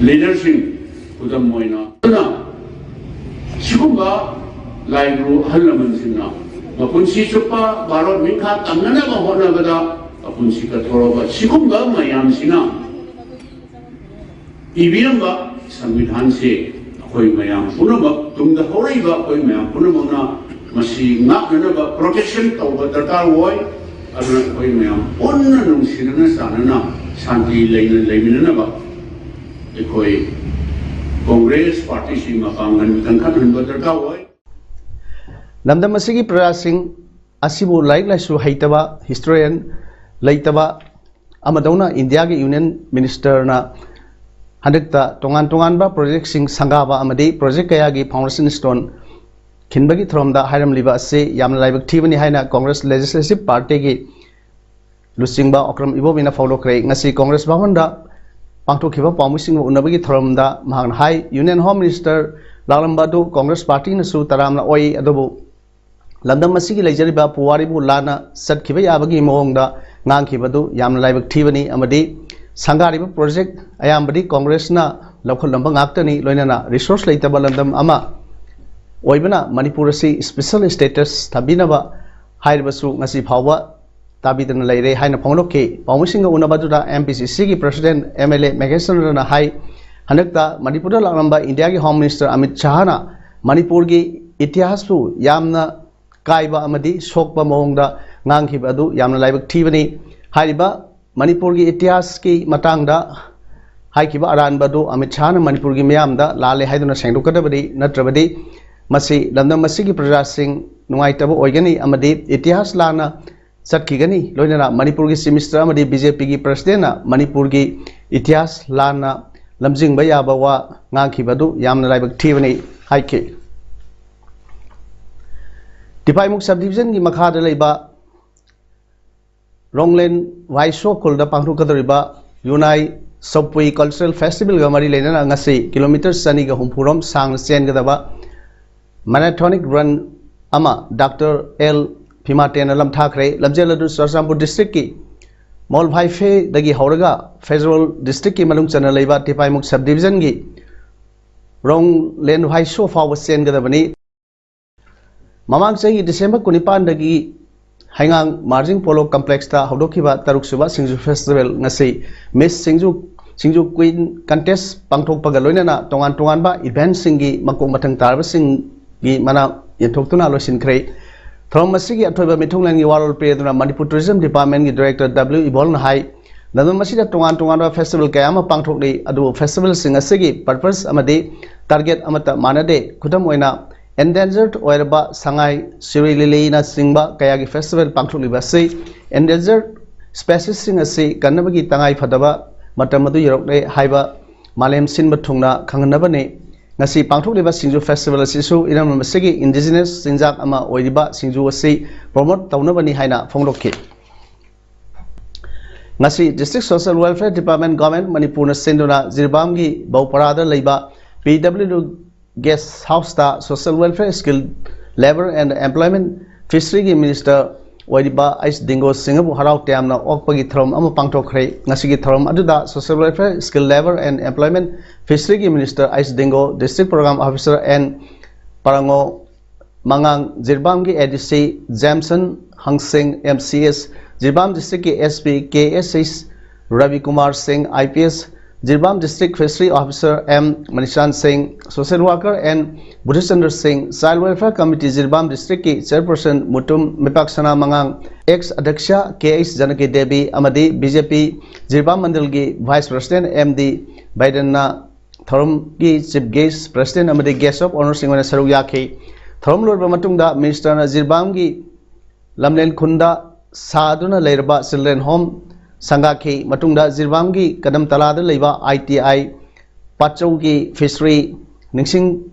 ꯂꯤꯗꯔꯁꯤꯡ, ꯈꯨꯗꯝ ꯑꯣꯏꯅ, ꯑꯗꯨꯅ ꯁꯤꯒꯨꯝꯕ ꯂꯥꯏꯒꯨꯔꯨ ꯑꯍꯜ ꯂꯃꯟꯁꯤꯡꯅ ꯃꯄꯨꯟꯁꯤ ꯆꯨꯞꯄ ꯚꯥꯔꯠ ꯃꯤꯡꯈꯥ ꯇꯝꯅꯅꯕ ꯍꯣꯠꯅꯕꯗ ꯃꯄꯨꯟꯁꯤ ꯀꯠꯊꯣꯔꯛꯄ ꯁꯤꯒꯨꯝꯕ ꯃꯌꯥꯝꯁꯤꯅ ꯏꯕꯤꯔꯝꯕ ꯁꯪꯕꯤꯙꯥꯟꯁꯤ ꯑꯩꯈꯣꯏ ꯃꯌꯥꯝ ꯄꯨꯝꯅꯃꯛ, ꯇꯨꯡꯗ ꯍꯧꯔꯛꯏꯕ ꯑꯩꯈꯣꯏ ꯃꯌꯥꯝ ꯄꯨꯝꯅꯃꯛꯅ ꯃꯁꯤ ꯉꯥꯛꯅꯅꯕ ꯄ꯭ꯔꯣꯇꯦꯛꯁꯟ ꯇꯧꯕ ꯗꯔꯀꯥꯔ ꯑꯣꯏ꯫ ꯑꯗꯨꯅ ꯑꯩꯈꯣꯏ ꯃꯌꯥꯝ ꯄꯨꯟꯅ ꯅꯨꯡꯁꯤꯅꯅ ꯆꯥꯟꯅꯅ ꯁꯥꯟꯇꯤ ꯂꯩꯅ ꯂꯩꯃꯤꯟꯅꯅꯕ ꯑꯩꯈꯣꯏ ꯀꯣꯡꯒ꯭ꯔꯦꯁ ꯄꯥꯔꯇꯤꯁꯤ ꯃꯄꯥꯡꯒꯜ ꯀꯟꯈꯠꯍꯟꯕ ꯗꯔꯀꯥꯔ ꯑꯣꯏ꯫ ꯂꯝꯗꯝ ꯑꯁꯤꯒꯤ ꯄ꯭ꯔꯖꯥꯁꯤꯡ ꯑꯁꯤꯕꯨ ꯂꯥꯏꯔꯤꯛ ꯂꯥꯏꯁꯨ ꯍꯩꯇꯕ, ꯍꯤꯁꯇꯣꯔꯤꯌꯟ ꯂꯩꯇꯕ ꯑꯃꯗꯧꯅ ꯏꯟꯗꯤꯌꯥꯒꯤ ꯌꯨꯅꯤꯌꯟ ꯃꯤꯅꯤꯁꯇꯔꯅ ꯍꯟꯗꯛꯇ ꯇꯣꯉꯥꯟ ꯇꯣꯉꯥꯟꯕ ꯄ꯭ꯔꯣꯖꯦꯛꯁꯤꯡ ꯁꯪꯒꯥꯕ ꯑꯃꯗꯤ ꯄ꯭ꯔꯣꯖꯦꯛ ꯀꯌꯥꯒꯤ ꯐꯥꯎꯟꯗꯦꯁꯟ ꯁ꯭ꯇꯣꯟ ꯈꯤꯟꯕꯒꯤ ꯊꯧꯔꯝꯗ ꯍꯥꯏꯔꯝꯂꯤꯕ ꯑꯁꯤ ꯌꯥꯝꯅ ꯂꯥꯏꯕꯛ ꯊꯤꯕꯅꯤ ꯍꯥꯏꯅ ꯀꯣꯡꯒ꯭ꯔꯦꯁ ꯂꯦꯖꯤꯁꯂꯦꯇꯤꯚ ꯄꯥꯔꯇꯤꯒꯤ ꯂꯨꯆꯤꯡꯕ ꯑꯣꯀ꯭ꯔꯝ ꯏꯕꯣꯕꯤꯅ ꯐꯣꯡꯗꯣꯛꯈ꯭ꯔꯦ꯫ ꯉꯁꯤ ꯀꯣꯡꯒ꯭ꯔꯦꯁ ꯚꯕꯟꯗ ꯄꯥꯡꯊꯣꯛꯈꯤꯕ ꯄꯥꯎꯃꯤꯁꯤꯡꯒ ꯎꯅꯕꯒꯤ ꯊꯧꯔꯝꯗ ꯃꯍꯥꯛꯅ ꯍꯥꯏ, ꯌꯨꯅꯤꯌꯟ ꯍꯣꯝ ꯃꯤꯅꯤꯁꯇꯔ ꯂꯥꯛꯂꯝꯕ ꯑꯗꯨ ꯀꯣꯡꯒ꯭ꯔꯦꯁ ꯄꯥꯔꯇꯤꯅꯁꯨ ꯇꯔꯥꯝꯅ ꯑꯣꯏ, ꯑꯗꯨꯕꯨ ꯂꯝꯗꯝ ꯑꯁꯤꯒꯤ ꯂꯩꯖꯔꯤꯕ ꯄꯨꯋꯥꯔꯤꯕꯨ ꯂꯥꯟꯅ ꯆꯠꯈꯤꯕ ꯌꯥꯕꯒꯤ ꯃꯑꯣꯡꯗ ꯉꯥꯡꯈꯤꯕꯗꯨ ꯌꯥꯝꯅ ꯂꯥꯏꯕꯛ ꯊꯤꯕꯅꯤ ꯑꯃꯗꯤ ꯁꯪꯒꯥꯔꯤꯕ ꯄ꯭ꯔꯣꯖꯦꯛ ꯑꯌꯥꯝꯕꯗꯤ ꯀꯣꯡꯒ꯭ꯔꯦꯁꯅ ꯂꯧꯈꯠꯂꯝꯕ ꯉꯥꯛꯇꯅꯤ, ꯂꯣꯏꯅꯅ ꯔꯤꯁꯣꯔꯁ ꯂꯩꯇꯕ ꯂꯝꯗꯝ ꯑꯃ ꯑꯣꯏꯕꯅ ꯃꯅꯤꯄꯨꯔ ꯑꯁꯤ ꯁ꯭ꯄꯦꯁꯦꯜ ꯁ꯭ꯇꯦꯇꯁ ꯊꯝꯕꯤꯅꯕ ꯍꯥꯏꯔꯤꯕꯁꯨ ꯉꯁꯤ ꯐꯥꯎꯕ ꯇꯥꯕꯤꯗꯅ ꯂꯩꯔꯦ ꯍꯥꯏꯅ ꯐꯣꯡꯗꯣꯛꯈꯤ꯫ ꯄꯥꯎꯃꯤꯁꯤꯡꯒ ꯎꯅꯕꯗꯨꯗ ꯑꯦꯝ ꯄꯤ ꯁꯤ ꯁꯤꯒꯤ ꯄ꯭ꯔꯁꯤꯗꯦꯟ ꯑꯦꯝ ꯑꯦꯜ ꯑꯦ ꯃꯦꯘꯦꯁ ꯆꯟꯗ꯭ꯔꯅ ꯍꯥꯏ, ꯍꯟꯗꯛꯇ ꯃꯅꯤꯄꯨꯔꯗ ꯂꯥꯛꯂꯝꯕ ꯏꯟꯗꯤꯌꯥꯒꯤ ꯍꯣꯝ ꯃꯤꯅꯤꯁꯇꯔ ꯑꯃꯤꯠ ꯁꯥꯍꯅ ꯃꯅꯤꯄꯨꯔꯒꯤ ꯏꯇꯤꯍꯥꯁꯄꯨ ꯌꯥꯝꯅ ꯀꯥꯏꯕ ꯑꯃꯗꯤ ꯁꯣꯛꯄ ꯃꯑꯣꯡꯗ ꯉꯥꯡꯈꯤꯕ ꯑꯗꯨ ꯌꯥꯝꯅ ꯂꯥꯏꯕꯛ ꯊꯤꯕꯅꯤ꯫ ꯍꯥꯏꯔꯤꯕ ꯃꯅꯤꯄꯨꯔꯒꯤ ꯏꯇꯤꯍꯥꯁꯀꯤ ꯃꯇꯥꯡꯗ ꯍꯥꯏꯈꯤꯕ ꯑꯔꯥꯟꯕ ꯑꯗꯨ ꯑꯃꯤꯠ ꯁꯥꯍꯅ ꯃꯅꯤꯄꯨꯔꯒꯤ ꯃꯤꯌꯥꯝꯗ ꯂꯥꯜꯂꯦ ꯍꯥꯏꯗꯨꯅ ꯁꯦꯡꯗꯣꯛꯀꯗꯕꯅꯤ, ꯅꯠꯇ꯭ꯔꯕꯗꯤ ꯃꯁꯤ ꯂꯝꯗꯝ ꯑꯁꯤꯒꯤ ꯄ꯭ꯔꯖꯥꯁꯤꯡ ꯅꯨꯡꯉꯥꯏꯇꯕ ꯑꯣꯏꯒꯅꯤ ꯑꯃꯗꯤ ꯏꯇꯤꯍꯥꯁ ꯂꯥꯟꯅ ꯆꯠꯈꯤꯒꯅꯤ꯫ ꯂꯣꯏꯅꯅ ꯃꯅꯤꯄꯨꯔꯒꯤ ꯆꯤꯐ ꯃꯤꯅꯤꯁꯇꯔ ꯑꯃꯗꯤ ꯕꯤ ꯖꯦ ꯄꯤꯒꯤ ꯄ꯭ꯔꯁꯤꯗꯦꯟꯅ ꯃꯅꯤꯄꯨꯔꯒꯤ ꯏꯇꯤꯍꯥꯁ ꯂꯥꯟꯅ ꯂꯝꯖꯤꯡꯕ ꯌꯥꯕ ꯋꯥ ꯉꯥꯡꯈꯤꯕ ꯑꯗꯨ ꯌꯥꯝꯅ ꯂꯥꯏꯕꯛ ꯊꯤꯕꯅꯤ ꯍꯥꯏꯈꯤ꯫ ꯇꯤꯄꯥꯏꯃꯨꯛ ꯁꯕ ꯗꯤꯕꯤꯖꯟꯒꯤ ꯃꯈꯥꯗ ꯂꯩꯕ ꯔꯣꯡꯂꯦꯟ ꯋꯥꯏꯁꯣ ꯈꯨꯜꯗ ꯄꯥꯡꯊꯣꯛꯀꯗꯧꯔꯤꯕ ꯌꯨꯅꯥꯏ ꯁꯣꯄꯨꯏ ꯀꯜꯆꯔꯦꯜ ꯐꯦꯁꯇꯤꯚꯦꯜꯒ ꯃꯔꯤ ꯂꯩꯅꯅ ꯉꯁꯤ ꯀꯤꯂꯣꯃꯤꯇꯔ ꯆꯅꯤꯒ ꯍꯨꯝꯐꯨꯔꯣꯝ ꯁꯥꯡꯅ ꯆꯦꯟꯒꯗꯕ ꯃꯦꯔꯥꯊꯣꯅꯤꯛ ꯔꯟ ꯑꯃ ꯗꯥꯛꯇꯔ ꯑꯦꯜ ꯐꯤꯃꯥꯇꯦꯅ ꯂꯝꯊꯥꯈ꯭ꯔꯦ꯫ ꯂꯝꯖꯦꯜ ꯑꯗꯨ ꯆꯨꯔꯆꯥꯟꯄꯨꯔ ꯗꯤꯁꯇ꯭ꯔꯤꯛꯀꯤ ꯃꯣꯜꯚꯥꯏꯐꯦꯗꯒꯤ ꯍꯧꯔꯒ ꯐꯦꯖꯣꯜ ꯗꯤꯁꯇ꯭ꯔꯤꯛꯀꯤ ꯃꯅꯨꯡ ꯆꯟꯅ ꯂꯩꯕ ꯇꯤꯄꯥꯏꯃꯨꯛ ꯁꯕ ꯗꯤꯕꯤꯖꯟꯒꯤ ꯔꯣꯡꯂꯦꯟ ꯋꯥꯏꯁꯣ ꯐꯥꯎꯕ ꯆꯦꯟꯒꯗꯕꯅꯤ꯫ ꯃꯃꯥꯡ ꯆꯍꯤ ꯗꯤꯁꯦꯝꯕꯔ ꯀꯨꯟꯅꯤꯄꯥꯟꯗꯒꯤ ꯍꯩꯉꯥꯡ ꯃꯥꯔꯖꯤꯡ ꯄꯣꯂꯣ ꯀꯝꯄ꯭ꯂꯦꯛꯁꯇ ꯍꯧꯗꯣꯛꯈꯤꯕ ꯇꯔꯨꯛꯁꯨꯕ ꯁꯤꯡꯖꯨ ꯐꯦꯁꯇꯤꯚꯦꯜ ꯉꯁꯤ ꯃꯤꯁ ꯁꯤꯡꯖꯨ, ꯁꯤꯡꯖꯨ ꯀ꯭ꯋꯤꯟ ꯀꯟꯇꯦꯁ ꯄꯥꯡꯊꯣꯛꯄꯒ ꯂꯣꯏꯅꯅ ꯇꯣꯉꯥꯟ ꯇꯣꯉꯥꯟꯕ ꯏꯚꯦꯟꯠꯁꯤꯡꯒꯤ ꯃꯀꯣꯛ ꯃꯊꯪ ꯇꯥꯔꯕꯁꯤꯡꯒꯤ ꯃꯅꯥ ꯌꯦꯟꯊꯣꯛꯇꯨꯅ ꯂꯣꯏꯁꯤꯟꯈ꯭ꯔꯦ꯫ ꯊꯧꯔꯝ ꯑꯁꯤꯒꯤ ꯑꯊꯣꯏꯕ ꯃꯤꯊꯨꯡꯂꯦꯟꯒꯤ ꯋꯥꯔꯣꯜ ꯄꯤꯔꯗꯨꯅ ꯃꯅꯤꯄꯨꯔ ꯇꯨꯔꯤꯖꯝ ꯗꯤꯄꯥꯔꯠꯃꯦꯟꯒꯤ ꯗꯥꯏꯔꯦꯛꯇꯔ ꯗꯕ꯭ꯂꯤꯎ ꯏꯕꯣꯜꯅ ꯍꯥꯏ, ꯂꯝꯗꯝ ꯑꯁꯤꯗ ꯇꯣꯉꯥꯟ ꯇꯣꯉꯥꯟꯕ ꯐꯦꯁꯇꯤꯚꯦꯜ ꯀꯌꯥ ꯑꯃ ꯄꯥꯡꯊꯣꯛꯂꯤ꯫ ꯑꯗꯨꯕꯨ ꯐꯦꯁꯇꯤꯚꯦꯜꯁꯤꯡ ꯑꯁꯤꯒꯤ ꯄꯔꯄꯁ ꯑꯃꯗꯤ ꯇꯥꯔꯒꯦꯠ ꯑꯃꯠꯇ ꯃꯥꯟꯅꯗꯦ꯫ ꯈꯨꯗꯝ ꯑꯣꯏꯅ, ꯑꯦꯟꯗꯦꯟꯖꯔꯠ ꯑꯣꯏꯔꯕ ꯁꯉꯥꯏ, ꯁꯤꯔꯣꯏ ꯂꯤꯂꯤꯅꯆꯤꯡꯕ ꯀꯌꯥꯒꯤ ꯐꯦꯁꯇꯤꯚꯦꯜ ꯄꯥꯡꯊꯣꯛꯂꯤꯕ ꯑꯁꯤ ꯑꯦꯟꯗꯦꯟꯖꯔꯠ ꯁ꯭ꯄꯦꯁꯤꯁꯁꯤꯡ ꯑꯁꯤ ꯀꯟꯅꯕꯒꯤ ꯇꯉꯥꯏ ꯐꯗꯕ ꯃꯇꯝ ꯑꯗꯨ ꯌꯧꯔꯛꯂꯦ ꯍꯥꯏꯕ ꯃꯥꯂꯦꯝ ꯁꯤꯟꯕ ꯊꯨꯡꯅ ꯈꯪꯍꯟꯅꯕꯅꯤ꯫ ꯉꯁꯤ ꯄꯥꯡꯊꯣꯛꯂꯤꯕ ꯁꯤꯡꯖꯨ ꯐꯦꯁꯇꯤꯚꯦꯜ ꯑꯁꯤꯁꯨ ꯏꯔꯝꯗꯝ ꯑꯁꯤꯒꯤ ꯏꯟꯗꯤꯖꯤꯅꯁ ꯆꯤꯟꯖꯥꯛ ꯑꯃ ꯑꯣꯏꯔꯤꯕ ꯁꯤꯡꯖꯨ ꯑꯁꯤ ꯄ꯭ꯔꯣꯃꯣꯠ ꯇꯧꯅꯕꯅꯤ ꯍꯥꯏꯅ ꯐꯣꯡꯗꯣꯛꯈꯤ꯫ ꯉꯁꯤ District Social Welfare Department, Government ꯃꯅꯤꯄꯨꯔꯅ ꯁꯤꯟꯗꯨꯅ ꯖꯤꯔꯤꯕꯥꯝꯒꯤ ꯕꯧꯄꯔꯥꯗ ꯂꯩꯕ ꯄꯤ ꯗꯕ꯭ꯂꯤꯎ ꯒꯦꯁ ꯍꯥꯎꯁꯇ Social Welfare, Skill, Labour and Employment, Fisheryꯒꯤ ꯃꯤꯅꯤꯁꯇꯔ ꯑꯣꯏꯔꯤꯕ ꯑꯩꯆ ꯗꯤꯡꯒꯣ ꯁꯤꯡꯍꯕꯨ ꯍꯔꯥꯎ ꯇꯌꯥꯝꯅ ꯑꯣꯛꯄꯒꯤ ꯊꯧꯔꯝ ꯑꯃ ꯄꯥꯡꯊꯣꯛꯈ꯭ꯔꯦ꯫ ꯉꯁꯤꯒꯤ ꯊꯧꯔꯝ ꯑꯗꯨꯗ Social Welfare, Skill, Labour and Employment, Fisheryꯒꯤ minister H Dingo, District Program Officer N Parango, ꯃꯉꯥꯡ ꯖꯤꯔꯤꯕꯥꯝꯒꯤ A D C Jamson ꯍꯪꯁꯦꯡ, M C S, Jiribam ꯗꯤꯁꯇ꯭ꯔꯤꯛꯀꯤ S P K S H Rabikumar Singh, I P S, Jiribam district fishery officer M Manishan Singh, social worker and Budhachandra ꯁꯤꯡ, ꯆꯥꯏꯜ ꯋꯦꯜꯐꯤꯌꯔ ꯀꯃꯤꯇꯤ ꯖꯤꯔꯤꯕꯥꯝ ꯗꯤꯁꯇ꯭ꯔꯤꯛꯀꯤ ꯆꯤꯌꯔꯄꯔꯁꯟ ꯃꯨꯇꯨꯝ ꯃꯤꯄꯥꯛꯁꯅꯥ ꯃꯉꯥꯡ, ꯑꯦꯛꯁ ꯑꯗ꯭ꯌꯛꯁ ꯀꯦ ꯑꯩꯆ ꯖꯅꯀꯤ ꯗꯦꯕꯤ ꯑꯃꯗꯤ ꯕꯤ ꯖꯦ ꯄꯤ ꯖꯤꯔꯤꯕꯥꯝ ꯃꯟꯗꯜꯒꯤ ꯚꯥꯏꯁ ꯄ꯭ꯔꯁꯤꯗꯦꯟ ꯑꯦꯝ ꯗꯤ ꯕꯥꯏꯗꯟꯅ ꯊꯧꯔꯝꯒꯤ ꯆꯤꯐ ꯒꯦꯁ, ꯄ꯭ꯔꯁꯤꯗꯦꯟ ꯑꯃꯗꯤ ꯒꯦꯁ ꯑꯣꯐ ꯑꯣꯅꯔꯁꯤꯡ ꯑꯣꯏꯅ ꯁꯔꯨꯛ ꯌꯥꯈꯤ꯫ ꯊꯧꯔꯝ ꯂꯣꯏꯔꯕ ꯃꯇꯨꯡꯗ ꯃꯤꯅꯤꯁꯇꯔꯅ ꯖꯤꯔꯤꯕꯥꯝꯒꯤ ꯂꯝꯂꯦꯟ ꯈꯨꯟꯗ ꯁꯥꯗꯨꯅ ꯂꯩꯔꯕ ꯆꯤꯜꯗ꯭ꯔꯦꯟ ꯍꯣꯝ ꯁꯪꯒꯥꯈꯤ꯫ ꯃꯇꯨꯡꯗ ꯖꯤꯔꯤꯕꯥꯝꯒꯤ ꯀꯗꯝ ꯇꯂꯥꯗ ꯂꯩꯕ ꯑꯥꯏ ꯇꯤ ꯑꯥꯏ, ꯄꯥꯠꯆꯧꯒꯤ ꯐꯤꯁꯔꯤ, ꯅꯤꯡꯁꯤꯡ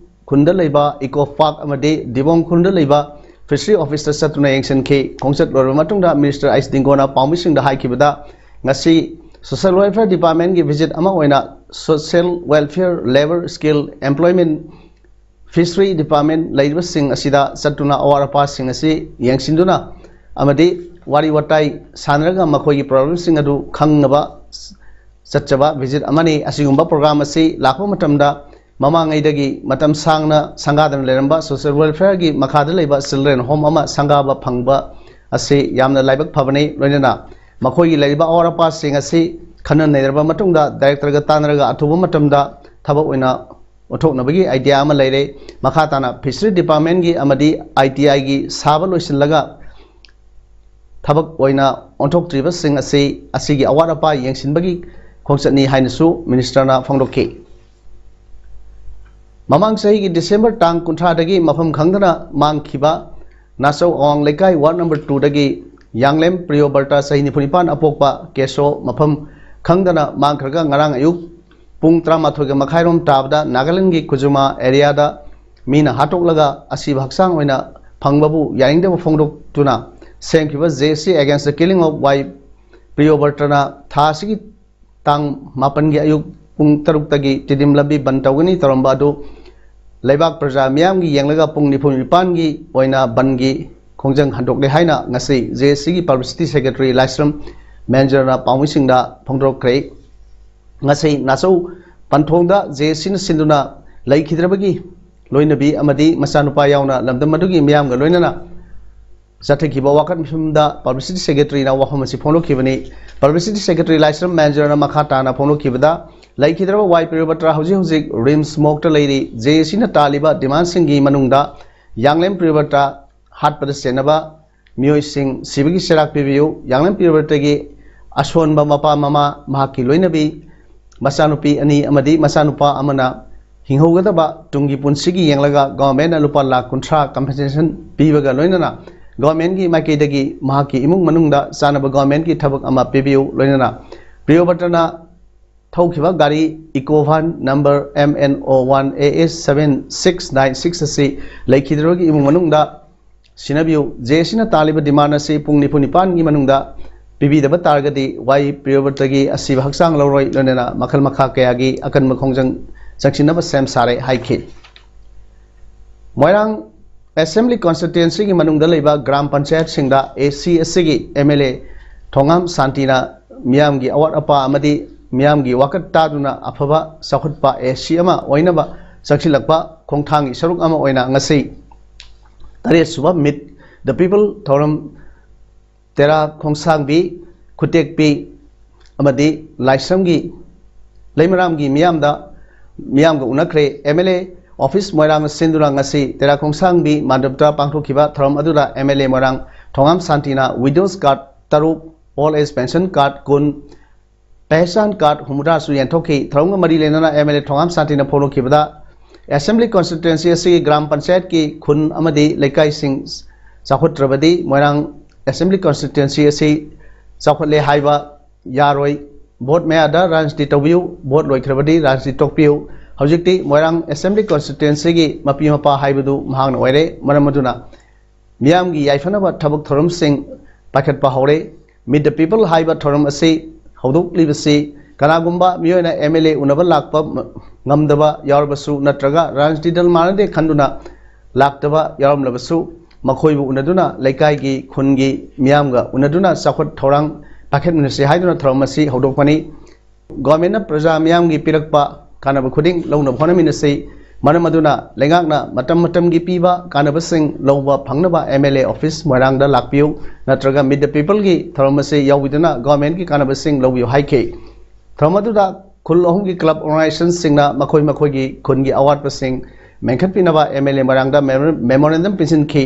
ꯈꯨꯟꯗ ꯂꯩꯕ ꯏꯀꯣ ꯄꯥꯔꯛ ꯑꯃꯗꯤ ꯗꯤꯕꯣꯡ ꯈꯨꯟꯗ ꯂꯩꯕ ꯐꯤꯁꯔꯤ ꯑꯣꯐꯤꯁꯇ ꯆꯠꯇꯨꯅ ꯌꯦꯡꯁꯤꯟꯈꯤ꯫ ꯈꯣꯡꯆꯠ ꯂꯣꯏꯔꯕ ꯃꯇꯨꯡꯗ ꯃꯤꯅꯤꯁꯇꯔ ꯑꯩꯆ ꯗꯤꯡꯒꯣꯅ ꯄꯥꯎꯃꯤꯁꯤꯡꯗ ꯍꯥꯏꯈꯤꯕꯗ, ꯉꯁꯤ ꯁꯣꯁꯤꯌꯦꯜ ꯋꯦꯜꯐꯤꯌꯔ ꯗꯤꯄꯥꯔꯠꯃꯦꯟꯒꯤ ꯚꯤꯖꯤꯠ ꯑꯃ ꯑꯣꯏꯅ social welfare, labour, skill, employment, fishery department ꯂꯩꯔꯤꯕꯁꯤꯡ ꯑꯁꯤꯗ ꯆꯠꯇꯨꯅ ꯑꯋꯥꯠ ꯑꯄꯥꯁꯤꯡ ꯑꯁꯤ ꯌꯦꯡꯁꯤꯟꯗꯨꯅ ꯑꯃꯗꯤ ꯋꯥꯔꯤ ꯋꯥꯇꯥꯏ ꯁꯥꯟꯅꯔꯒ ꯃꯈꯣꯏꯒꯤ ꯄ꯭ꯔꯣꯕ꯭ꯂꯦꯝꯁꯤꯡ ꯑꯗꯨ ꯈꯪꯅꯕ ꯆꯠꯆꯕ ꯚꯤꯖꯤꯠ ꯑꯃꯅꯤ꯫ ꯑꯁꯤꯒꯨꯝꯕ ꯄ꯭ꯔꯣꯒ꯭ꯔꯥꯝ ꯑꯁꯤ ꯂꯥꯛꯄ ꯃꯇꯝꯗ ꯃꯃꯥꯡꯉꯩꯗꯒꯤ ꯃꯇꯝ ꯁꯥꯡꯅ ꯁꯪꯒꯥꯗꯅ ꯂꯩꯔꯝꯕ ꯁꯣꯁꯤꯌꯦꯜ ꯋꯦꯜꯐꯤꯌꯔꯒꯤ ꯃꯈꯥꯗ ꯂꯩꯕ ꯆꯤꯜꯗ꯭ꯔꯦꯟ ꯍꯣꯝ ꯑꯃ ꯁꯪꯒꯥꯕ ꯐꯪꯕ ꯑꯁꯤ ꯌꯥꯝꯅ ꯂꯥꯏꯕꯛ ꯐꯕꯅꯤ꯫ ꯂꯣꯏꯅꯅ ꯃꯈꯣꯏꯒꯤ ꯂꯩꯔꯤꯕ ꯑꯋꯥꯠ ꯑꯄꯥꯁꯤꯡ ꯑꯁꯤ ꯈꯟꯅ ꯅꯩꯅꯔꯕ ꯃꯇꯨꯡꯗ ꯗꯥꯏꯔꯦꯛꯇꯔꯒ ꯇꯥꯟꯅꯔꯒ ꯑꯊꯨꯕ ꯃꯇꯝꯗ ꯊꯕꯛ ꯑꯣꯏꯅ ꯑꯣꯟꯊꯣꯛꯅꯕꯒꯤ ꯑꯥꯏꯗꯤꯌꯥ ꯑꯃ ꯂꯩꯔꯦ꯫ ꯃꯈꯥ ꯇꯥꯅ ꯐꯤꯁꯔꯤ ꯗꯤꯄꯥꯔꯠꯃꯦꯟꯒꯤ ꯑꯃꯗꯤ ꯑꯥꯏ ꯇꯤ ꯑꯥꯏꯒꯤ ꯁꯥꯕ ꯂꯣꯏꯁꯤꯜꯂꯒ ꯊꯕꯛ ꯑꯣꯏꯅ ꯑꯣꯟꯊꯣꯛꯇ꯭ꯔꯤꯕꯁꯤꯡ ꯑꯁꯤ ꯑꯁꯤꯒꯤ ꯑꯋꯥꯠ ꯑꯄꯥ ꯌꯦꯡꯁꯤꯟꯕꯒꯤ ꯈꯣꯡꯆꯠꯅꯤ ꯍꯥꯏꯅꯁꯨ ꯃꯤꯅꯤꯁꯇꯔꯅ ꯐꯣꯡꯗꯣꯛꯈꯤ꯫ ꯃꯃꯥꯡ ꯆꯍꯤꯒꯤ ꯗꯤꯁꯦꯝꯕꯔ ꯇꯥꯡ ꯀꯨꯟꯊ꯭ꯔꯥꯗꯒꯤ ꯃꯐꯝ ꯈꯪꯗꯅ ꯃꯥꯡꯈꯤꯕ ꯅꯥꯆꯧ ꯑꯋꯥꯡ ꯂꯩꯀꯥꯏ ꯋꯥꯔꯗ ꯅꯝꯕꯔ ꯇꯨꯗꯒꯤ ꯌꯥꯡꯂꯦꯝ ꯄ꯭ꯔꯤꯌꯣꯕꯔꯇ, ꯆꯍꯤ ꯅꯤꯐꯨ ꯅꯤꯄꯥꯟ, ꯑꯄꯣꯛꯄ ꯀꯦꯁꯣ, ꯃꯐꯝ ꯈꯪꯗꯅ ꯃꯥꯡꯈ꯭ꯔꯒ ꯉꯔꯥꯡ ꯑꯌꯨꯛ ꯄꯨꯡ ꯇꯔꯥꯃꯥꯊꯣꯏꯒ ꯃꯈꯥꯏꯔꯣꯝ ꯇꯥꯕꯗ ꯅꯥꯒꯥꯂꯦꯟꯒꯤ ꯀꯨꯖꯨꯃꯥ ꯑꯦꯔꯤꯌꯥꯗ ꯃꯤꯅ ꯍꯥꯠꯇꯣꯛꯂꯒ ꯑꯁꯤꯕ ꯍꯛꯆꯥꯡ ꯑꯣꯏꯅ ꯐꯪꯕꯕꯨ ꯌꯥꯅꯤꯡꯗꯕ ꯐꯣꯡꯗꯣꯛꯇꯨꯅ ꯁꯦꯝꯈꯤꯕ J C Against the Killing of Y ꯄ꯭ꯔꯤꯌꯣꯕꯔꯇꯅ ꯊꯥ ꯑꯁꯤꯒꯤ ꯇꯥꯡ ꯃꯥꯄꯟꯒꯤ ꯑꯌꯨꯛ ꯄꯨꯡ ꯇꯔꯨꯛꯇꯒꯤ ꯇꯤꯗꯤꯝ ꯂꯝꯕꯤ ꯕꯟ ꯇꯧꯒꯅꯤ ꯇꯧꯔꯝꯕ ꯑꯗꯨ ꯂꯩꯕꯥꯛ ꯄ꯭ꯔꯖꯥ ꯃꯤꯌꯥꯝꯒꯤ ꯌꯦꯡꯂꯒ ꯄꯨꯡ ꯅꯤꯐꯨ ꯅꯤꯄꯥꯟꯒꯤ ꯑꯣꯏꯅ ꯕꯟꯒꯤ ꯈꯣꯡꯖꯪ ꯍꯟꯗꯣꯛꯂꯦ ꯍꯥꯏꯅ ꯉꯁꯤ J C ꯒꯤ ꯄꯕ꯭ꯂꯤꯁꯤꯇꯤ ꯁꯦꯀ꯭ꯔꯦꯇꯔꯤ ꯂꯥꯏꯁ꯭ꯔꯝ ꯃꯦꯟꯖꯔꯅ ꯄꯥꯎꯃꯤꯁꯤꯡꯗ ꯐꯣꯡꯗꯣꯛꯈ꯭ꯔꯦ꯫ ꯉꯁꯤ ꯅꯥꯆꯧ ꯄꯟꯊꯣꯡꯗ J C ꯅ ꯁꯤꯟꯗꯨꯅ ꯂꯩꯈꯤꯗ꯭ꯔꯕꯒꯤ ꯂꯣꯏꯅꯕꯤ ꯑꯃꯗꯤ ꯃꯆꯥꯅꯨꯄꯥ ꯌꯥꯎꯅ ꯂꯝꯗꯝ ꯑꯗꯨꯒꯤ ꯃꯤꯌꯥꯝꯒ ꯂꯣꯏꯅꯅ ꯆꯠꯊꯈꯤꯕ ꯋꯥꯀꯠ ꯃꯤꯐꯝꯗ ꯄꯕ꯭ꯂꯤꯁꯤꯇꯤ ꯁꯦꯀ꯭ꯔꯦꯇꯔꯤꯅ ꯋꯥꯐꯝ ꯑꯁꯤ ꯐꯣꯡꯗꯣꯛꯈꯤꯕꯅꯤ꯫ ꯄꯕ꯭ꯂꯤꯁꯤꯇꯤ ꯁꯦꯀ꯭ꯔꯦꯇꯔꯤ ꯂꯥꯏꯁ꯭ꯔꯝ ꯃꯦꯟꯖꯔꯅ ꯃꯈꯥ ꯇꯥꯅ ꯐꯣꯡꯗꯣꯛꯈꯤꯕꯗ, ꯂꯩꯈꯤꯗ꯭ꯔꯕ ꯋꯥꯏ ꯄ꯭ꯔꯤꯌꯣꯕꯇ꯭ꯔ ꯍꯧꯖꯤꯛ ꯍꯧꯖꯤꯛ ꯔꯤꯝꯁ ꯃꯣꯔꯒꯇ ꯂꯩꯔꯤ꯫ J C ꯅ ꯇꯥꯜꯂꯤꯕ ꯗꯤꯃꯥꯟꯁꯤꯡꯒꯤ ꯃꯅꯨꯡꯗ ꯌꯥꯡꯂꯦꯝ ꯄ꯭ꯔꯤꯌꯣꯕꯇ꯭ꯔ ꯍꯥꯠꯄꯗ ꯆꯦꯟꯅꯕ ꯃꯤꯑꯣꯏꯁꯤꯡ ꯁꯤꯕꯒꯤ ꯆꯩꯔꯥꯛ ꯄꯤꯕꯤꯌꯨ, ꯌꯥꯡꯂꯦꯝ ꯄ꯭ꯔꯤꯌꯣꯕꯇ꯭ꯔꯒꯤ ꯑꯁꯣꯟꯕ ꯃꯄꯥ ꯃꯃꯥ, ꯃꯍꯥꯛꯀꯤ ꯂꯣꯏꯅꯕꯤ, ꯃꯆꯥꯅꯨꯄꯤ ꯑꯅꯤ ꯑꯃꯗꯤ ꯃꯆꯥꯅꯨꯄꯥ ꯑꯃꯅ ꯍꯤꯡꯍꯧꯒꯗꯕ ꯇꯨꯡꯒꯤ ꯄꯨꯟꯁꯤꯒꯤ ꯌꯦꯡꯂꯒ ꯒꯣꯚꯔꯟꯃꯦꯟꯠꯅ ꯂꯨꯄꯥ ꯂꯥꯈ ꯀꯨꯟꯊ꯭ꯔꯥ ꯀꯝꯄꯦꯟꯁꯦꯁꯟ ꯄꯤꯕꯒ ꯂꯣꯏꯅꯅ ꯒꯣꯚꯔꯟꯃꯦꯟꯠꯀꯤ ꯃꯥꯏꯀꯩꯗꯒꯤ ꯃꯍꯥꯛꯀꯤ ꯏꯃꯨꯡ ꯃꯅꯨꯡꯗ ꯆꯥꯅꯕ ꯒꯣꯚꯔꯟꯃꯦꯟꯠꯀꯤ ꯊꯕꯛ ꯑꯃ ꯄꯤꯕꯤꯌꯨ, ꯂꯣꯏꯅꯅ ꯄ꯭ꯔꯤꯌꯣꯕꯇꯅ ꯊꯧꯈꯤꯕ ꯒꯥꯔꯤ eco van number M N O one A S seven six nine six ꯑꯁꯤ ꯂꯩꯈꯤꯗ꯭ꯔꯕꯒꯤ ꯏꯃꯨꯡ ꯃꯅꯨꯡꯗ ꯁꯤꯟꯅꯕꯤꯌꯨ꯫ J C ꯅ ꯇꯥꯜꯂꯤꯕ ꯗꯤꯃꯥꯟ ꯑꯁꯤ ꯄꯨꯡ ꯅꯤꯐꯨ ꯅꯤꯄꯥꯟꯒꯤ ꯃꯅꯨꯡꯗ ꯄꯤꯕꯤꯗꯕ ꯇꯥꯔꯒꯗꯤ ꯋꯥꯏ ꯄ꯭ꯔꯤꯌꯣꯕ꯭ꯔꯇꯒꯤ ꯑꯁꯤꯕ ꯍꯛꯆꯥꯡ ꯂꯧꯔꯣꯏ, ꯂꯣꯏꯅꯅ ꯃꯈꯜ ꯃꯈꯥ ꯀꯌꯥꯒꯤ ꯑꯀꯟꯕ ꯈꯣꯡꯖꯪ ꯆꯪꯁꯤꯟꯅꯕ ꯁꯦꯝ ꯁꯥꯔꯦ ꯍꯥꯏꯈꯤ꯫ ꯃꯣꯏꯔꯥꯡ ꯑꯦꯁꯦꯝꯕ꯭ꯂꯤ ꯀꯣꯟꯁꯇꯤꯇ꯭ꯋꯦꯟꯁꯤꯒꯤ ꯃꯅꯨꯡꯗ ꯂꯩꯕ ꯒ꯭ꯔꯥꯝ ꯄꯟꯆꯥꯌꯠꯁꯤꯡꯗ A C ꯑꯁꯤꯒꯤ M L A ꯊꯣꯉꯥꯝ ꯁꯥꯟꯇꯤꯅ ꯃꯤꯌꯥꯝꯒꯤ ꯑꯋꯥꯠ ꯑꯄꯥ ꯑꯃꯗꯤ ꯃꯤꯌꯥꯝꯒꯤ ꯋꯥꯀꯠ ꯇꯥꯗꯨꯅ ꯑꯐꯕ ꯆꯥꯎꯈꯠꯄ A C ꯑꯃ ꯑꯣꯏꯅꯕ ꯆꯪꯁꯤꯜꯂꯛꯄ ꯈꯣꯡꯊꯥꯡꯒꯤ ꯁꯔꯨꯛ ꯑꯃ ꯑꯣꯏꯅ ꯉꯁꯤ ꯇꯔꯦꯠ ꯁꯨꯕ Meet the People ꯊꯧꯔꯝ ꯇꯦꯔꯥ ꯈꯣꯡꯁꯥꯡꯕꯤ, ꯈꯨꯇꯦꯛꯄꯤ ꯑꯃꯗꯤ ꯂꯥꯏꯁ꯭ꯔꯝꯒꯤ ꯂꯩꯃꯔꯥꯝꯒꯤ ꯃꯤꯌꯥꯝꯗ, ꯃꯤꯌꯥꯝꯒ ꯎꯅꯈ꯭ꯔꯦ꯫ M L A office ꯃꯣꯏꯔꯥꯡꯅ ꯁꯤꯟꯗꯨꯅ ꯉꯁꯤ ꯇꯦꯔꯥ ꯈꯣꯡꯁꯥꯡꯕꯤ ꯃꯟꯗꯞꯇ ꯄꯥꯡꯊꯣꯛꯈꯤꯕ ꯊꯧꯔꯝ ꯑꯗꯨꯗ M L A Moirang Thongam ꯁꯥꯟꯇꯤꯅ widows card ꯇꯔꯨꯛ, old age pension card ꯀꯨꯟ, ꯄꯦꯍꯆꯥꯟ card ꯍꯨꯝꯐꯨꯇꯔꯥꯁꯨ ꯌꯦꯟꯊꯣꯛꯈꯤ꯫ ꯊꯧꯔꯝꯒ ꯃꯔꯤ ꯂꯩꯅꯅ MLA ꯊꯣꯉꯥꯝ ꯁꯥꯟꯇꯤꯅ ꯐꯣꯡꯗꯣꯛꯈꯤꯕꯗ, Assembly constituency ꯑꯁꯤꯒꯤ ꯒ꯭ꯔꯥꯝ ꯄꯟꯆꯥꯌꯠꯀꯤ ꯈꯨꯟ ꯑꯃꯗꯤ ꯂꯩꯀꯥꯏꯁꯤꯡ ꯆꯥꯎꯈꯠꯇ꯭ꯔꯕꯗꯤ ꯃꯣꯏꯔꯥꯡ Assembly constituency ꯑꯁꯤ ꯆꯥꯎꯈꯠꯂꯦ ꯍꯥꯏꯕ ꯌꯥꯔꯣꯏ꯫ ꯚꯣꯠ ꯃꯌꯥꯗ ꯔꯥꯖꯅꯤꯇꯤ ꯇꯧꯕꯤꯌꯨ, ꯚꯣꯠ ꯂꯣꯏꯈ꯭ꯔꯕꯗꯤ ꯔꯥꯖꯅꯤꯇꯤ ꯇꯣꯛꯄꯤꯌꯨ꯫ ꯍꯧꯖꯤꯛꯇꯤ ꯃꯣꯏꯔꯥꯡ Assembly constituencyꯒꯤ ꯃꯄꯤ ꯃꯄꯥ ꯍꯥꯏꯕꯗꯨ ꯃꯍꯥꯛꯅ ꯑꯣꯏꯔꯦ꯫ ꯃꯔꯝ ꯑꯗꯨꯅ ꯃꯤꯌꯥꯝꯒꯤ ꯌꯥꯏꯐꯅꯕ ꯊꯕꯛ ꯊꯧꯔꯝꯁꯤꯡ ꯄꯥꯏꯈꯠꯄ ꯍꯧꯔꯦ꯫ Meet the People ꯍꯥꯏꯕ ꯊꯧꯔꯝ ꯑꯁꯤ ꯍꯧꯗꯣꯛꯂꯤꯕꯁꯤ ꯀꯅꯥꯒꯨꯝꯕ ꯃꯤꯑꯣꯏꯅ MLA ꯎꯅꯕ ꯂꯥꯛꯄ ꯉꯝꯗꯕ ꯌꯥꯎꯔꯕꯁꯨ ꯅꯠꯇ꯭ꯔꯒ ꯔꯥꯖꯅꯤꯇꯤ ꯗꯜ ꯃꯥꯟꯅꯗꯦ ꯈꯟꯗꯨꯅ ꯂꯥꯛꯇꯕ ꯌꯥꯎꯔꯝꯂꯕꯁꯨ ꯃꯈꯣꯏꯕꯨ ꯎꯅꯗꯨꯅ ꯂꯩꯀꯥꯏꯒꯤ, ꯈꯨꯟꯒꯤ ꯃꯤꯌꯥꯝꯒ ꯎꯅꯗꯨꯅ ꯆꯥꯎꯈꯠ ꯊꯧꯔꯥꯡ ꯄꯥꯏꯈꯠꯃꯤꯟꯅꯁꯤ ꯍꯥꯏꯗꯨꯅ ꯊꯧꯔꯝ ꯑꯁꯤ ꯍꯧꯗꯣꯛꯄꯅꯤ꯫ Governmentꯅ ꯄ꯭ꯔꯖꯥ ꯃꯤꯌꯥꯝꯒꯤ ꯄꯤꯔꯛꯄ ꯀꯥꯟꯅꯕ ꯈꯨꯗꯤꯡ ꯂꯧꯅꯕ ꯍꯣꯠꯅꯃꯤꯟꯅꯁꯤ꯫ ꯃꯔꯝ ꯑꯗꯨꯅ ꯂꯩꯉꯥꯛꯅ ꯃꯇꯝ ꯃꯇꯝꯒꯤ ꯄꯤꯕ ꯀꯥꯟꯅꯕꯁꯤꯡ ꯂꯧꯕ ꯐꯪꯅꯕ MLA office ꯃꯣꯏꯔꯥꯡꯗ ꯂꯥꯛꯄꯤꯌꯨ, ꯅꯠꯇ꯭ꯔꯒ Meet the Peopleꯒꯤ ꯊꯧꯔꯝ ꯑꯁꯤ ꯌꯥꯎꯕꯤꯗꯨꯅ governmentꯀꯤ ꯀꯥꯟꯅꯕꯁꯤꯡ ꯂꯧꯕꯤꯌꯨ ꯍꯥꯏꯈꯤ꯫ ꯊꯧꯔꯝ ꯑꯗꯨꯗ ꯈꯨꯜ ꯑꯍꯨꯝꯒꯤ club organizationꯁꯤꯡꯅ ꯃꯈꯣꯏ ꯃꯈꯣꯏꯒꯤ ꯈꯨꯟꯒꯤ ꯑꯋꯥꯠꯄꯁꯤꯡ ꯃꯦꯟꯈꯠꯄꯤꯅꯕ MLA ꯃꯣꯏꯔꯥꯡꯗ memorandum ꯄꯤꯁꯤꯟꯈꯤ꯫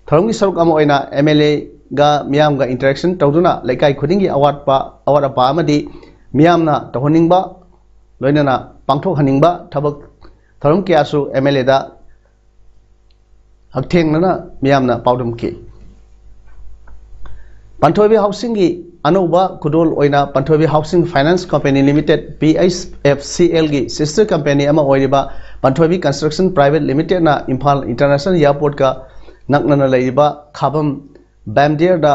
ꯊꯧꯔꯝꯒꯤ ꯁꯔꯨꯛ ꯑꯃ ꯑꯣꯏꯅ MLAꯒ ꯃꯤꯌꯥꯝꯒ interaction ꯇꯧꯗꯨꯅ ꯂꯩꯀꯥꯏ ꯈꯨꯗꯤꯡꯒꯤ ꯑꯋꯥꯠꯄ, ꯑꯋꯥꯠ ꯑꯄꯥ ꯑꯃꯗꯤ ꯃꯤꯌꯥꯝꯅ ꯇꯧꯍꯟꯅꯤꯡꯕ, ꯂꯣꯏꯅꯅ ꯄꯥꯡꯊꯣꯛꯍꯟꯅꯤꯡꯕ ꯊꯕꯛ ꯊꯧꯔꯝ ꯀꯌꯥꯁꯨ MLAꯗ ꯍꯛꯊꯦꯡꯅꯅ ꯃꯤꯌꯥꯝꯅ ꯄꯥꯎꯗꯝꯈꯤ꯫ ꯄꯥꯟꯊꯣꯏꯕꯤ ꯍꯥꯎꯁꯤꯡꯒꯤ ꯑꯅꯧꯕ ꯈꯨꯗꯣꯜ ꯑꯣꯏꯅ ꯄꯥꯟꯊꯣꯏꯕꯤ Housing Finance Company Limited, PHFCLꯒꯤ sister company ꯑꯃ ꯑꯣꯏꯔꯤꯕ ꯄꯥꯟꯊꯣꯏꯕꯤ Construction Private Limitedꯅ ꯏꯝꯐꯥꯜ International Airportꯀ ꯅꯛꯅꯅ ꯂꯩꯔꯤꯕ ꯈꯥꯕꯝ ꯕꯥꯝꯗꯤꯌꯔꯗ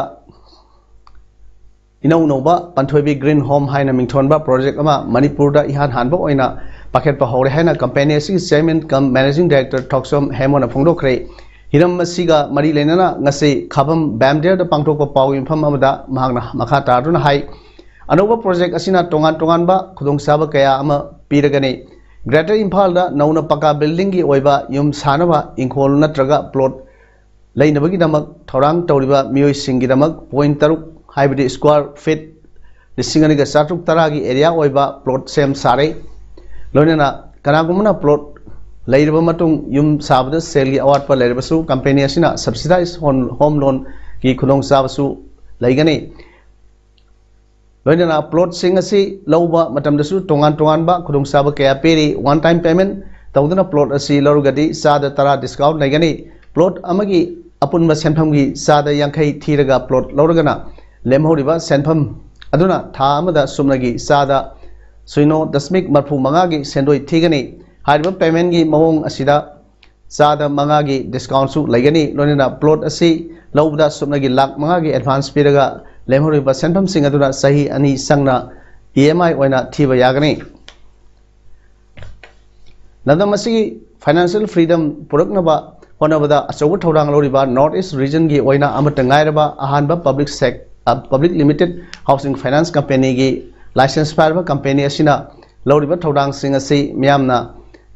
ꯏꯅꯧ ꯅꯧꯕ ꯄꯥꯟꯊꯣꯏꯕꯤ Green Home ꯍꯥꯏꯅ ꯃꯤꯡꯊꯣꯟꯕ project ꯑꯃ ꯃꯅꯤꯄꯨꯔꯗ ꯏꯍꯥꯟ ꯍꯥꯟꯕ ꯑꯣꯏꯅ ꯄꯥꯏꯈꯠꯄ ꯍꯧꯔꯦ ꯍꯥꯏꯅ company ꯑꯁꯤꯒꯤ chairman cum managing director ꯊꯣꯛꯆꯣꯝ ꯍꯦꯃꯣꯅ ꯐꯣꯡꯗꯣꯛꯈ꯭ꯔꯦ꯫ ꯍꯤꯔꯝ ꯑꯁꯤꯒ ꯃꯔꯤ ꯂꯩꯅꯅ ꯉꯁꯤ ꯈꯥꯕꯝ ꯕꯥꯝꯗꯤꯌꯔꯗ ꯄꯥꯡꯊꯣꯛꯄ ꯄꯥꯎꯒꯤ ꯃꯤꯐꯝ ꯑꯃꯗ ꯃꯍꯥꯛꯅ ꯃꯈꯥ ꯇꯥꯗꯨꯅ ꯍꯥꯏ, ꯑꯅꯧꯕ project ꯑꯁꯤꯅ ꯇꯣꯉꯥꯟ ꯇꯣꯉꯥꯟꯕ ꯈꯨꯗꯣꯡꯆꯥꯕ ꯀꯌꯥ ꯑꯃ ꯄꯤꯔꯒꯅꯤ꯫ Greater ꯏꯝꯐꯥꯜꯗ ꯅꯧꯅ ꯄꯀꯥ buildingꯒꯤ ꯑꯣꯏꯕ ꯌꯨꯝ ꯁꯥꯅꯕ ꯏꯪꯈꯣꯜ ꯅꯠꯇ꯭ꯔꯒ plot ꯂꯩꯅꯕꯒꯤꯗꯃꯛ ꯊꯧꯔꯥꯡ ꯇꯧꯔꯤꯕ ꯃꯤꯑꯣꯏꯁꯤꯡꯒꯤꯗꯃꯛ point ꯇꯔꯨꯛ, ꯍꯥꯏꯕꯗꯤ square feet ꯂꯤꯁꯤꯡ ꯑꯅꯤꯒ ꯆꯥꯇ꯭ꯔꯨꯛ ꯇꯔꯥꯒꯤ area ꯑꯣꯏꯕ plot ꯁꯦꯝ ꯁꯥꯔꯦ꯫ ꯂꯣꯏꯅꯅ ꯀꯅꯥꯒꯨꯝꯕꯅ plot ꯂꯩꯔꯕ ꯃꯇꯨꯡ ꯌꯨꯝ ꯁꯥꯕꯗ ꯁꯦꯜꯒꯤ ꯑꯋꯥꯠꯄ ꯂꯩꯔꯕꯁꯨ company ꯑꯁꯤꯅ subsidized home loan ꯒꯤ ꯈꯨꯗꯣꯡꯆꯥꯕꯁꯨ ꯂꯩꯒꯅꯤ꯫ ꯂꯣꯏꯅꯅ ꯄ꯭ꯂꯣꯠꯁꯤꯡ ꯑꯁꯤ ꯂꯧꯕ ꯃꯇꯝꯗꯁꯨ ꯇꯣꯉꯥꯟ ꯇꯣꯉꯥꯟꯕ ꯈꯨꯗꯣꯡꯆꯥꯕ ꯀꯌꯥ ꯄꯤꯔꯤ꯫ One time payment ꯇꯧꯗꯨꯅ ꯄ꯭ꯂꯣꯠ ꯑꯁꯤ ꯂꯧꯔꯒꯗꯤ ꯆꯥꯗ ꯇꯔꯥ ꯗꯤꯁꯀꯥꯎꯟ ꯂꯩꯒꯅꯤ꯫ ꯄ꯭ꯂꯣꯠ ꯑꯃꯒꯤ ꯑꯄꯨꯟꯕ ꯁꯦꯟꯐꯝꯒꯤ ꯆꯥꯗ ꯌꯥꯡꯈꯩ ꯊꯤꯔꯒ ꯄ꯭ꯂꯣꯠ ꯂꯧꯔꯒꯅ ꯂꯦꯝꯍꯧꯔꯤꯕ ꯁꯦꯟꯐꯝ ꯑꯗꯨꯅ ꯊꯥ ꯑꯃꯗ ꯁꯨꯞꯅꯒꯤ ꯆꯥꯗ ꯁꯤꯅꯣ ꯗꯁꯃꯤꯛ ꯃꯔꯤꯐꯨ ꯃꯉꯥꯒꯤ ꯁꯦꯟꯗꯣꯏ ꯊꯤꯒꯅꯤ꯫ ꯍꯥꯏꯔꯤꯕ ꯄꯦꯃꯦꯟꯒꯤ ꯃꯑꯣꯡ ꯑꯁꯤꯗ ꯆꯥꯗ ꯃꯉꯥꯒꯤ ꯗꯤꯁꯀꯥꯎꯟꯁꯨ ꯂꯩꯒꯅꯤ꯫ ꯂꯣꯏꯅꯅ ꯄ꯭ꯂꯣꯠ ꯑꯁꯤ ꯂꯧꯕꯗ ꯁꯨꯞꯅꯒꯤ ꯂꯥꯛ ꯃꯉꯥꯒꯤ ꯑꯦꯗꯚꯥꯟꯁ ꯄꯤꯔꯒ ꯂꯦꯝꯍꯧꯔꯤꯕ ꯁꯦꯟꯐꯝꯁꯤꯡ ꯑꯗꯨꯅ ꯆꯍꯤ ꯑꯅꯤ ꯆꯪꯅ ꯏ ꯑꯦꯝ ꯑꯥꯏ ꯑꯣꯏꯅ ꯊꯤꯕ ꯌꯥꯒꯅꯤ꯫ ꯂꯝꯗꯝ ꯑꯁꯤꯒꯤ ꯐꯥꯏꯅꯥꯟꯁꯤꯌꯦꯜ ꯐ꯭ꯔꯤꯗꯝ ꯄꯨꯔꯛꯅꯕ ꯍꯣꯠꯅꯕꯗ ꯑꯆꯧꯕ ꯊꯧꯗꯥꯡ ꯂꯧꯔꯤꯕ ꯅꯣꯔꯠ ꯏꯁ ꯔꯤꯖꯟꯒꯤ ꯑꯣꯏꯅ ꯑꯃꯠꯇ ꯉꯥꯏꯔꯕ ꯑꯍꯥꯟꯕ ꯄꯕ꯭ꯂꯤꯛ ꯁꯦꯛ ꯄꯕ꯭ꯂꯤꯛ ꯂꯤꯃꯤꯇꯦꯠ ꯍꯥꯎꯁꯤꯡ ꯐꯥꯏꯅꯥꯟꯁ ꯀꯝꯄꯦꯅꯤꯒꯤ ꯂꯥꯏꯁꯦꯟꯁ ꯄꯥꯏꯔꯕ ꯀꯝꯄꯦꯅꯤ ꯑꯁꯤꯅ ꯂꯧꯔꯤꯕ ꯊꯧꯗꯥꯡꯁꯤꯡ ꯑꯁꯤ ꯃꯤꯌꯥꯝꯅ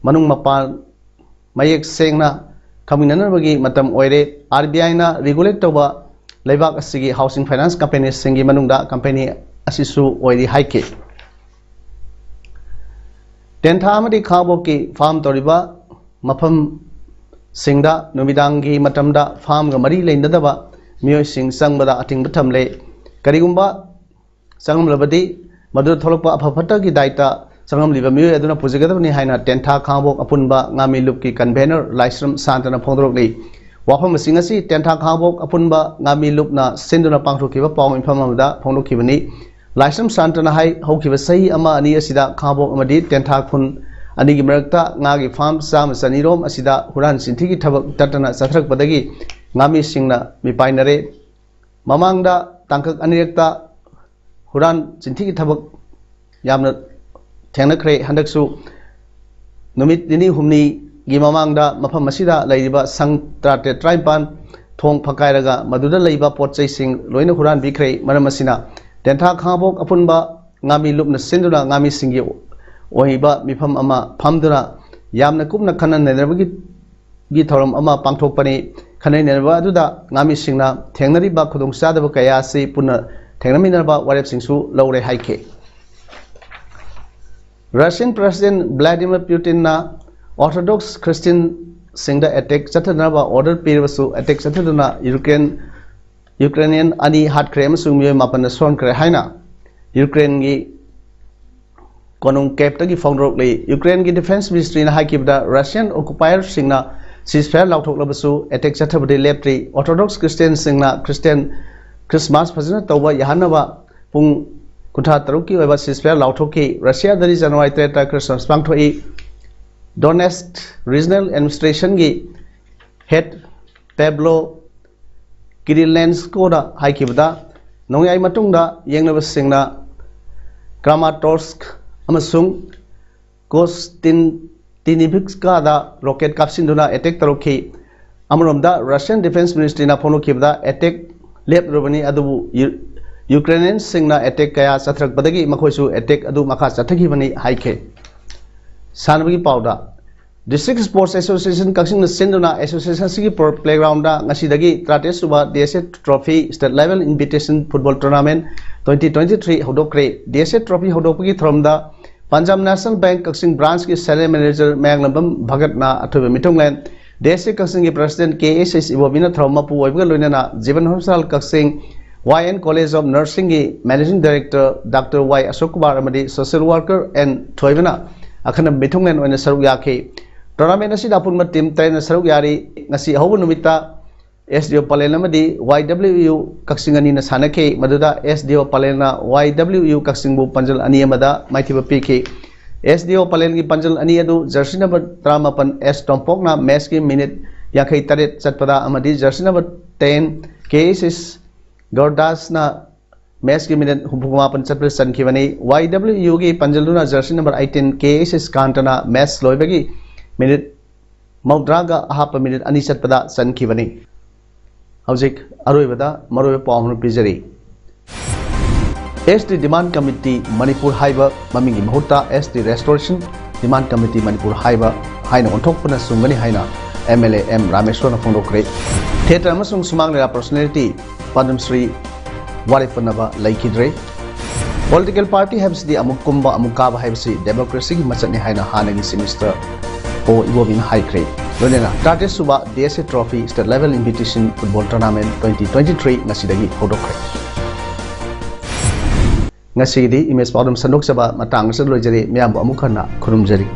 ꯃꯅꯨꯡ ꯃꯄꯥꯟ ꯃꯌꯦꯛ ꯁꯦꯡꯅ ꯈꯪꯃꯤꯟꯅꯅꯕꯒꯤ ꯃꯇꯝ ꯑꯣꯏꯔꯦ꯫ ꯑꯥꯔ ꯕꯤ ꯑꯥꯏꯅ ꯔꯤꯒꯨꯂꯦꯠ ꯇꯧꯕ ꯂꯩꯕꯥꯛ ꯑꯁꯤꯒꯤ ꯍꯥꯎꯁꯤꯡ ꯐꯥꯏꯅꯥꯟꯁ ꯀꯝꯄꯦꯅꯤꯁꯤꯡꯒꯤ ꯃꯅꯨꯡꯗ ꯀꯝꯄꯦꯅꯤ ꯑꯁꯤꯁꯨ ꯑꯣꯏꯔꯤ ꯍꯥꯏꯈꯤ꯫ ꯇꯦꯟꯊꯥ ꯑꯃꯗꯤ ꯈꯥꯉꯕꯣꯛꯀꯤ ꯐꯥꯔꯝ ꯇꯧꯔꯤꯕ ꯃꯐꯝꯁꯤꯡꯗ ꯅꯨꯃꯤꯗꯥꯡꯒꯤ ꯃꯇꯝꯗ ꯐꯥꯔꯝꯒ ꯃꯔꯤ ꯂꯩꯅꯗꯕ ꯃꯤꯑꯣꯏꯁꯤꯡ ꯆꯪꯕꯗ ꯑꯊꯤꯡꯕ ꯊꯝꯂꯦ꯫ ꯀꯔꯤꯒꯨꯝꯕ ꯆꯪꯂꯝꯂꯕꯗꯤ ꯃꯗꯨꯗ ꯊꯣꯛꯂꯛꯄ ꯑꯐ ꯐꯠꯇꯒꯤ ꯗꯥꯏꯇ ꯆꯪꯂꯝꯂꯤꯕ ꯃꯤꯑꯣꯏ ꯑꯗꯨꯅ ꯄꯨꯖꯒꯗꯕꯅꯤ ꯍꯥꯏꯅ ꯇꯦꯟꯊꯥ ꯈꯥꯉꯕꯣꯛ ꯑꯄꯨꯟꯕ ꯉꯥꯃꯤ ꯂꯨꯞꯀꯤ ꯀꯟꯚꯦꯅꯔ ꯂꯥꯏꯁ꯭ꯔꯝ ꯁꯥꯟꯇꯅ ꯐꯣꯡꯗꯣꯔꯛꯂꯤ꯫ ꯋꯥꯐꯝꯁꯤꯡ ꯑꯁꯤ ꯇꯦꯟꯊꯥ ꯈꯥꯉꯕꯣꯛ ꯑꯄꯨꯟꯕ ꯉꯥꯃꯤ ꯂꯨꯞꯅ ꯁꯤꯟꯗꯨꯅ ꯄꯥꯡꯊꯣꯛꯈꯤꯕ ꯄꯥꯎ ꯃꯤꯐꯝ ꯑꯃꯗ ꯐꯣꯡꯗꯣꯛꯈꯤꯕꯅꯤ꯫ ꯂꯥꯏꯁ꯭ꯔꯝ ꯁꯥꯟꯇꯅ ꯍꯥꯏ, ꯍꯧꯈꯤꯕ ꯆꯍꯤ ꯑꯃ ꯑꯅꯤ ꯑꯁꯤꯗ ꯈꯥꯉꯕꯣꯛ ꯑꯃꯗꯤ ꯇꯦꯟꯊꯥ ꯈꯨꯟ ꯑꯅꯤꯒꯤ ꯃꯔꯛꯇ ꯉꯥꯒꯤ ꯐꯥꯔꯝ ꯆꯥꯝꯃ ꯆꯅꯤꯔꯣꯝ ꯑꯁꯤꯗ ꯍꯨꯔꯥꯟ ꯆꯤꯟꯊꯤꯒꯤ ꯊꯕꯛ ꯇꯠꯇꯅ ꯆꯠꯊꯔꯛꯄꯗꯒꯤ ꯉꯥꯃꯤꯁꯤꯡꯅ ꯃꯤꯄꯥꯏꯅꯔꯦ꯫ ꯃꯃꯥꯡꯗ ꯇꯥꯡꯀꯛ ꯑꯅꯤꯔꯛꯇ ꯍꯨꯔꯥꯟ ꯆꯤꯟꯊꯤꯒꯤ ꯊꯕꯛ ꯌꯥꯝꯅ ꯊꯦꯡꯅꯈ꯭ꯔꯦ꯫ ꯍꯟꯗꯛꯁꯨ ꯅꯨꯃꯤꯠ ꯅꯤꯅꯤ ꯍꯨꯝꯅꯤꯒꯤ ꯃꯃꯥꯡꯗ ꯃꯐꯝ ꯑꯁꯤꯗ ꯂꯩꯔꯤꯕ ꯁꯪ ꯇꯔꯥꯇꯔꯦꯠ, ꯇꯔꯥꯅꯤꯄꯥꯟ ꯊꯣꯡ ꯐꯛꯀꯥꯏꯔꯒ ꯃꯗꯨꯗ ꯂꯩꯕ ꯄꯣꯠ ꯆꯩꯁꯤꯡ ꯂꯣꯏꯅ ꯍꯨꯔꯥꯟꯕꯤꯈ꯭ꯔꯦ꯫ ꯃꯔꯝ ꯑꯁꯤꯅ ꯇꯦꯟꯊꯥ ꯈꯥꯉꯕꯣꯛ ꯑꯄꯨꯟꯕ ꯉꯥꯃꯤ ꯂꯨꯞꯅ ꯁꯤꯟꯗꯨꯅ ꯉꯥꯃꯤꯁꯤꯡꯒꯤ ꯑꯣꯏꯕ ꯃꯤꯐꯝ ꯑꯃ ꯐꯝꯗꯨꯅ ꯌꯥꯝꯅ ꯀꯨꯞꯅ ꯈꯟꯅ ꯅꯩꯅꯕꯒꯤ ꯒꯤ ꯊꯧꯔꯝ ꯑꯃ ꯄꯥꯡꯊꯣꯛꯄꯅꯤ꯫ ꯈꯟꯅ ꯅꯩꯅꯕ ꯑꯗꯨꯗ ꯉꯥꯃꯤꯁꯤꯡꯅ ꯊꯦꯡꯅꯔꯤꯕ ꯈꯨꯗꯣꯡꯆꯥꯗꯕ ꯀꯌꯥ ꯑꯁꯤ ꯄꯨꯟꯅ ꯊꯦꯡꯅꯃꯤꯟꯅꯅꯕ ꯋꯥꯔꯦꯞꯁꯤꯡꯁꯨ ꯂꯧꯔꯦ ꯍꯥꯏꯈꯤ꯫ ꯔꯁꯤꯌꯟ ꯄ꯭ꯔꯦꯁꯤꯗꯦꯟ ꯚ꯭ꯂꯥꯗꯤꯃꯤꯔ ꯄ꯭ꯌꯨꯇꯤꯟꯅ ꯑꯣꯔꯊꯣꯗꯣꯛꯁ ꯈ꯭ꯔꯤꯁꯇꯤꯌꯟꯁꯤꯡꯗ ꯑꯦꯇꯦꯛ ꯆꯠꯊꯗꯅꯕ ꯑꯣꯔꯗꯔ ꯄꯤꯔꯕꯁꯨ, ꯑꯦꯇꯦꯛ ꯆꯠꯊꯗꯨꯅ ꯌꯨꯀ꯭ꯔꯦꯟ ꯌꯨꯀ꯭ꯔꯦꯅꯤꯌꯟ ꯑꯅꯤ ꯍꯥꯠꯈ꯭ꯔꯦ ꯑꯃꯁꯨꯡ ꯃꯤꯑꯣꯏ ꯃꯥꯄꯟꯅ ꯁꯣꯟꯈ꯭ꯔꯦ ꯍꯥꯏꯅ ꯌꯨꯀ꯭ꯔꯦꯟꯒꯤ ꯀꯣꯅꯨꯡ ꯀꯦꯞꯇꯒꯤ ꯐꯣꯡꯗꯣꯔꯛꯂꯤ꯫ ꯌꯨꯀ꯭ꯔꯦꯟꯒꯤ ꯗꯤꯐꯦꯟꯁ ꯃꯤꯅꯤꯁꯇ꯭ꯔꯤꯅ ꯍꯥꯏꯈꯤꯕꯗ, ꯔꯁꯤꯌꯟ ꯑꯣꯀꯨꯄꯥꯌꯔꯁꯤꯡꯅ ꯁꯤꯖꯐꯥꯌꯔ ꯂꯥꯎꯊꯣꯛꯂꯕꯁꯨ ꯑꯦꯇꯦꯛ ꯆꯠꯊꯕꯗꯤ ꯂꯦꯞꯇ꯭ꯔꯤ꯫ ꯑꯣꯔꯊꯣꯗꯣꯛꯁ ꯈ꯭ꯔꯤꯁꯇꯤꯌꯟꯁꯤꯡꯅ ꯈ꯭ꯔꯤꯁꯇꯤꯌꯟ ꯈ꯭ꯔꯤꯁꯃꯥꯁ ꯐꯖꯅ ꯇꯧꯕ ꯌꯥꯍꯟꯅꯕ ꯄꯨꯡ ꯀꯨꯟꯊ꯭ꯔꯥ ꯇꯔꯨꯛꯀꯤ ꯑꯣꯏꯕ ꯁꯤꯖꯐꯥꯌꯔ ꯂꯥꯎꯊꯣꯛꯈꯤ꯫ ꯔꯁꯤꯌꯥꯗꯗꯤ ꯖꯅꯋꯥꯔꯤ ꯇꯔꯦꯠꯇ ꯈ꯭ꯔꯤꯁꯃꯥꯁ ꯄꯥꯡꯊꯣꯛꯏ꯫ ꯗꯣꯅꯦꯠꯁ ꯔꯤꯖꯅꯦꯜ ꯑꯦꯗꯃꯤꯅꯤꯁꯇ꯭ꯔꯦꯁꯟꯒꯤ ꯍꯦꯗ ꯄꯦꯕ꯭ꯂꯣ ꯀꯤꯔꯤꯂꯦꯟꯁꯀꯣꯗ ꯍꯥꯏꯈꯤꯕꯗ, ꯅꯣꯡꯌꯥꯏ ꯃꯇꯨꯡꯗ ꯌꯦꯡꯅꯕꯁꯤꯡꯅ ꯀ꯭ꯔꯥꯃꯥꯇꯣꯔꯁ꯭ꯛ ꯑꯃꯁꯨꯡ ꯀꯣꯁꯇꯤꯟꯇꯤꯅꯤꯚꯤꯛꯁꯀꯥꯗ ꯔꯣꯀꯦꯠ ꯀꯥꯞꯁꯤꯟꯗꯨꯅ ꯑꯦꯇꯦꯛ ꯇꯧꯔꯛꯈꯤ꯫ ꯑꯃꯔꯣꯝꯗ, ꯔꯁꯤꯌꯟ ꯗꯤꯐꯦꯟꯁ ꯃꯤꯅꯤꯁꯇ꯭ꯔꯤꯅ ꯐꯣꯡꯗꯣꯛꯈꯤꯕꯗ, ꯑꯦꯇꯦꯛ ꯂꯦꯞꯂꯨꯔꯕꯅꯤ, ꯑꯗꯨꯕꯨ ꯌꯨ-, ꯌꯨꯀ꯭ꯔꯦꯅꯤꯌꯟꯁꯤꯡꯅ ꯑꯦꯇꯦꯛ ꯀꯌꯥ ꯆꯠꯊꯔꯛꯄꯗꯒꯤ ꯃꯈꯣꯏꯁꯨ ꯑꯦꯇꯦꯛ ꯑꯗꯨ ꯃꯈꯥ ꯆꯠꯊꯈꯤꯕꯅꯤ ꯍꯥꯏꯈꯤ꯫ ꯁꯥꯟꯅꯕꯒꯤ ꯄꯥꯎꯗ, ꯗꯤꯁꯇ꯭ꯔꯤꯛ ꯁ꯭ꯄꯣꯔꯠꯁ ꯑꯦꯁꯣꯁꯤꯌꯦꯁꯟ ꯀꯛꯆꯤꯡꯅ ꯁꯤꯟꯗꯨꯅ ꯑꯦꯁꯣꯁꯤꯌꯦꯁꯟ ꯑꯁꯤꯒꯤ ꯄ꯭ꯂꯦꯒ꯭ꯔꯥꯎꯟꯗ ꯉꯁꯤꯗꯒꯤ ꯇꯔꯥꯇꯔꯦꯠ ꯁꯨꯕ D S A trophy state level invitation football tournament twenty twenty three ꯍꯧꯗꯣꯛꯈ꯭ꯔꯦ꯫ ꯗꯤ ꯑꯦꯁ ꯑꯦ ꯇ꯭ꯔꯣꯐꯤ ꯍꯧꯗꯣꯛꯄꯒꯤ ꯊꯧꯔꯝꯗ ꯄꯟꯖꯥꯕ ꯅꯦꯁꯅꯦꯜ ꯕꯦꯡꯛ ꯀꯛꯆꯤꯡ ꯕ꯭ꯔꯥꯟꯁꯀꯤ ꯁꯦꯅꯤꯌꯔ ꯃꯦꯅꯦꯖꯔ ꯃꯌꯥꯡꯂꯝꯕꯝ ꯚꯒꯠꯅ ꯑꯊꯣꯏꯕ ꯃꯤꯊꯨꯡꯂꯦꯟ, ꯗꯤ ꯑꯦꯁ ꯑꯦ ꯀꯛꯆꯤꯡꯒꯤ ꯄ꯭ꯔꯁꯤꯗꯦꯟꯠ ꯀꯦ ꯑꯦꯁ ꯑꯦꯁ ꯏꯕꯣꯕꯤꯅ ꯊꯧꯔꯝ ꯃꯄꯨ ꯑꯣꯏꯕꯒ ꯂꯣꯏꯅꯅ ꯖꯤꯕꯟ ꯍꯣꯁꯄꯤꯇꯥꯜ ꯀꯛꯆꯤꯡ, ꯋꯥꯏ ꯑꯦꯟ ꯀꯣꯂꯦꯖ ꯑꯣꯐ ꯅꯔꯁꯤꯡꯒꯤ managing director doctor Y Ashok Kumar ꯑꯃꯗꯤ ꯁꯣꯁꯤꯌꯦꯜ ꯋꯥꯔꯀꯔ ꯑꯦꯟ ꯊꯣꯏꯕꯅ ꯑꯈꯟꯅꯕ ꯃꯤꯊꯨꯡꯂꯦꯟ ꯑꯣꯏꯅ ꯁꯔꯨꯛ ꯌꯥꯈꯤ꯫ ꯇꯣꯔꯅꯥꯃꯦꯟ ꯑꯁꯤꯗ ꯑꯄꯨꯟꯕ ꯇꯤꯝ ꯇꯔꯦꯠꯅ ꯁꯔꯨꯛ ꯌꯥꯔꯤ꯫ ꯉꯁꯤ ꯑꯍꯧꯕ ꯅꯨꯃꯤꯠꯇ ꯑꯦꯁ ꯗꯤ ꯑꯣ ꯄꯂꯦꯜ ꯑꯃꯗꯤ ꯋꯥꯏ ꯗꯕ꯭ꯂꯤꯎ ꯌꯨ ꯀꯛꯆꯤꯡ ꯑꯅꯤꯅ ꯁꯥꯟꯅꯈꯤ꯫ ꯃꯗꯨꯗ ꯑꯦꯁ ꯗꯤ ꯑꯣ ꯄꯂꯦꯜꯅ ꯋꯥꯏ ꯗꯕ꯭ꯂꯤꯎ ꯌꯨ ꯀꯛꯆꯤꯡꯕꯨ ꯄꯥꯟꯖꯜ ꯑꯅꯤ ꯑꯃꯗ ꯃꯥꯏꯊꯤꯕ ꯄꯤꯈꯤ꯫ ꯑꯦꯁ ꯗꯤ ꯑꯣ ꯄꯂꯦꯜꯒꯤ ꯄꯥꯟꯖꯜ ꯑꯅꯤ ꯑꯗꯨ ꯖꯔꯁꯤ ꯅꯝꯕꯔ ꯇꯔꯥꯃꯥꯄꯟ ꯑꯦꯁ ꯇꯣꯝꯄꯣꯛꯅ ꯃꯦꯠꯁꯀꯤ ꯃꯤꯅꯤꯠ ꯌꯥꯡꯈꯩ ꯇꯔꯦꯠ ꯆꯠꯄꯗ ꯑꯃꯗꯤ ꯖꯔꯁꯤ ꯅꯝꯕꯔ ꯇꯦꯟ ꯀꯦ ꯑꯦꯁ ꯑꯦꯁ ꯒꯣꯔꯗꯥꯁꯅ ꯃꯦꯠꯁꯀꯤ ꯃꯤꯅꯤꯠ ꯍꯨꯝꯐꯨ ꯃꯥꯄꯟ ꯆꯠꯄꯗ ꯆꯟꯈꯤꯕꯅꯤ꯫ ꯋꯥꯏ ꯗꯕ꯭ꯂꯤꯎ ꯌꯨꯒꯤ ꯄꯥꯟꯖꯜꯗꯨꯅ ꯖꯔꯁꯤ ꯅꯝꯕꯔ ꯑꯩꯠꯇꯤꯟ ꯀꯦ ꯑꯦꯁ ꯑꯦꯁ ꯀꯥꯟꯇꯅ ꯃꯦꯠꯁ ꯂꯣꯏꯕꯒꯤ ꯃꯤꯅꯤꯠ ꯃꯧꯗ꯭ꯔꯥꯒ ꯑꯍꯥꯞꯄ ꯃꯤꯅꯤꯠ ꯑꯅꯤ ꯆꯠꯄꯗ ꯆꯟꯈꯤꯕꯅꯤ꯫ ꯍꯧꯖꯤꯛ ꯑꯔꯣꯏꯕꯗ ꯃꯔꯨꯑꯣꯏꯕ ꯄꯥꯎ ꯑꯃ ꯄꯤꯖꯔꯤ꯫ S T demand committee Manipur ꯍꯥꯏꯕ ꯃꯃꯤꯡꯒꯤ ꯃꯍꯨꯠꯇ S T restoration demand committee Manipur ꯍꯥꯏꯕ ꯍꯥꯏꯅ ꯑꯣꯟꯊꯣꯛꯄꯅ ꯆꯨꯝꯒꯅꯤ ꯍꯥꯏꯅ ꯑꯦꯝ ꯑꯦꯜ ꯑꯦ ꯑꯦꯝ ꯔꯥꯃꯦꯁ꯭ꯋꯔꯅ ꯐꯣꯡꯗꯣꯛꯈ꯭ꯔꯦ꯫ ꯊꯤꯌꯦꯇꯔ ꯑꯃꯁꯨꯡ ꯁꯨꯃꯥꯡ ꯂꯤꯂꯥ ꯄꯔꯁꯣꯅꯦꯂꯤꯇꯤ ꯄꯗꯝ ꯁ꯭ꯔꯤ ꯋꯥꯔꯦꯞ ꯄꯨꯅꯕ ꯂꯩꯈꯤꯗ꯭ꯔꯦ꯫ ꯄꯣꯂꯤꯇꯤꯀꯦꯜ ꯄꯥꯔꯇꯤ ꯍꯥꯏꯕꯁꯤꯗꯤ ꯑꯃꯨꯛ ꯀꯨꯝꯕ ꯑꯃꯨꯛ ꯀꯥꯕ ꯍꯥꯏꯕꯁꯤ ꯗꯦꯃꯣꯀ꯭ꯔꯦꯁꯤꯒꯤ ꯃꯆꯠꯅꯤ ꯍꯥꯏꯅ ꯍꯥꯟꯅꯒꯤ ꯆꯤꯐ ꯃꯤꯅꯤꯁꯇꯔ ꯑꯣ ꯏꯕꯣꯕꯤꯅ ꯍꯥꯏꯈ꯭ꯔꯦ꯫ ꯂꯣꯏꯅꯅ ꯇꯔꯥꯇꯔꯦꯠ ꯁꯨꯕ D S A trophy state level invitation football tournament twenty twenty three ꯉꯁꯤꯗꯒꯤ ꯍꯧꯗꯣꯛꯈ꯭ꯔꯦ꯫ ꯉꯁꯤꯒꯤꯗꯤ ꯏꯃꯦꯖ ꯄꯥꯎꯗꯝ ꯁꯟꯗꯣꯛꯆꯕ ꯃꯇꯥꯡ ꯑꯁꯤꯗ ꯂꯣꯏꯖꯔꯦ꯫ ꯃꯌꯥꯝꯕꯨ ꯑꯃꯨꯛ ꯍꯟꯅ ꯈꯨꯔꯨꯝꯖꯔꯤ꯫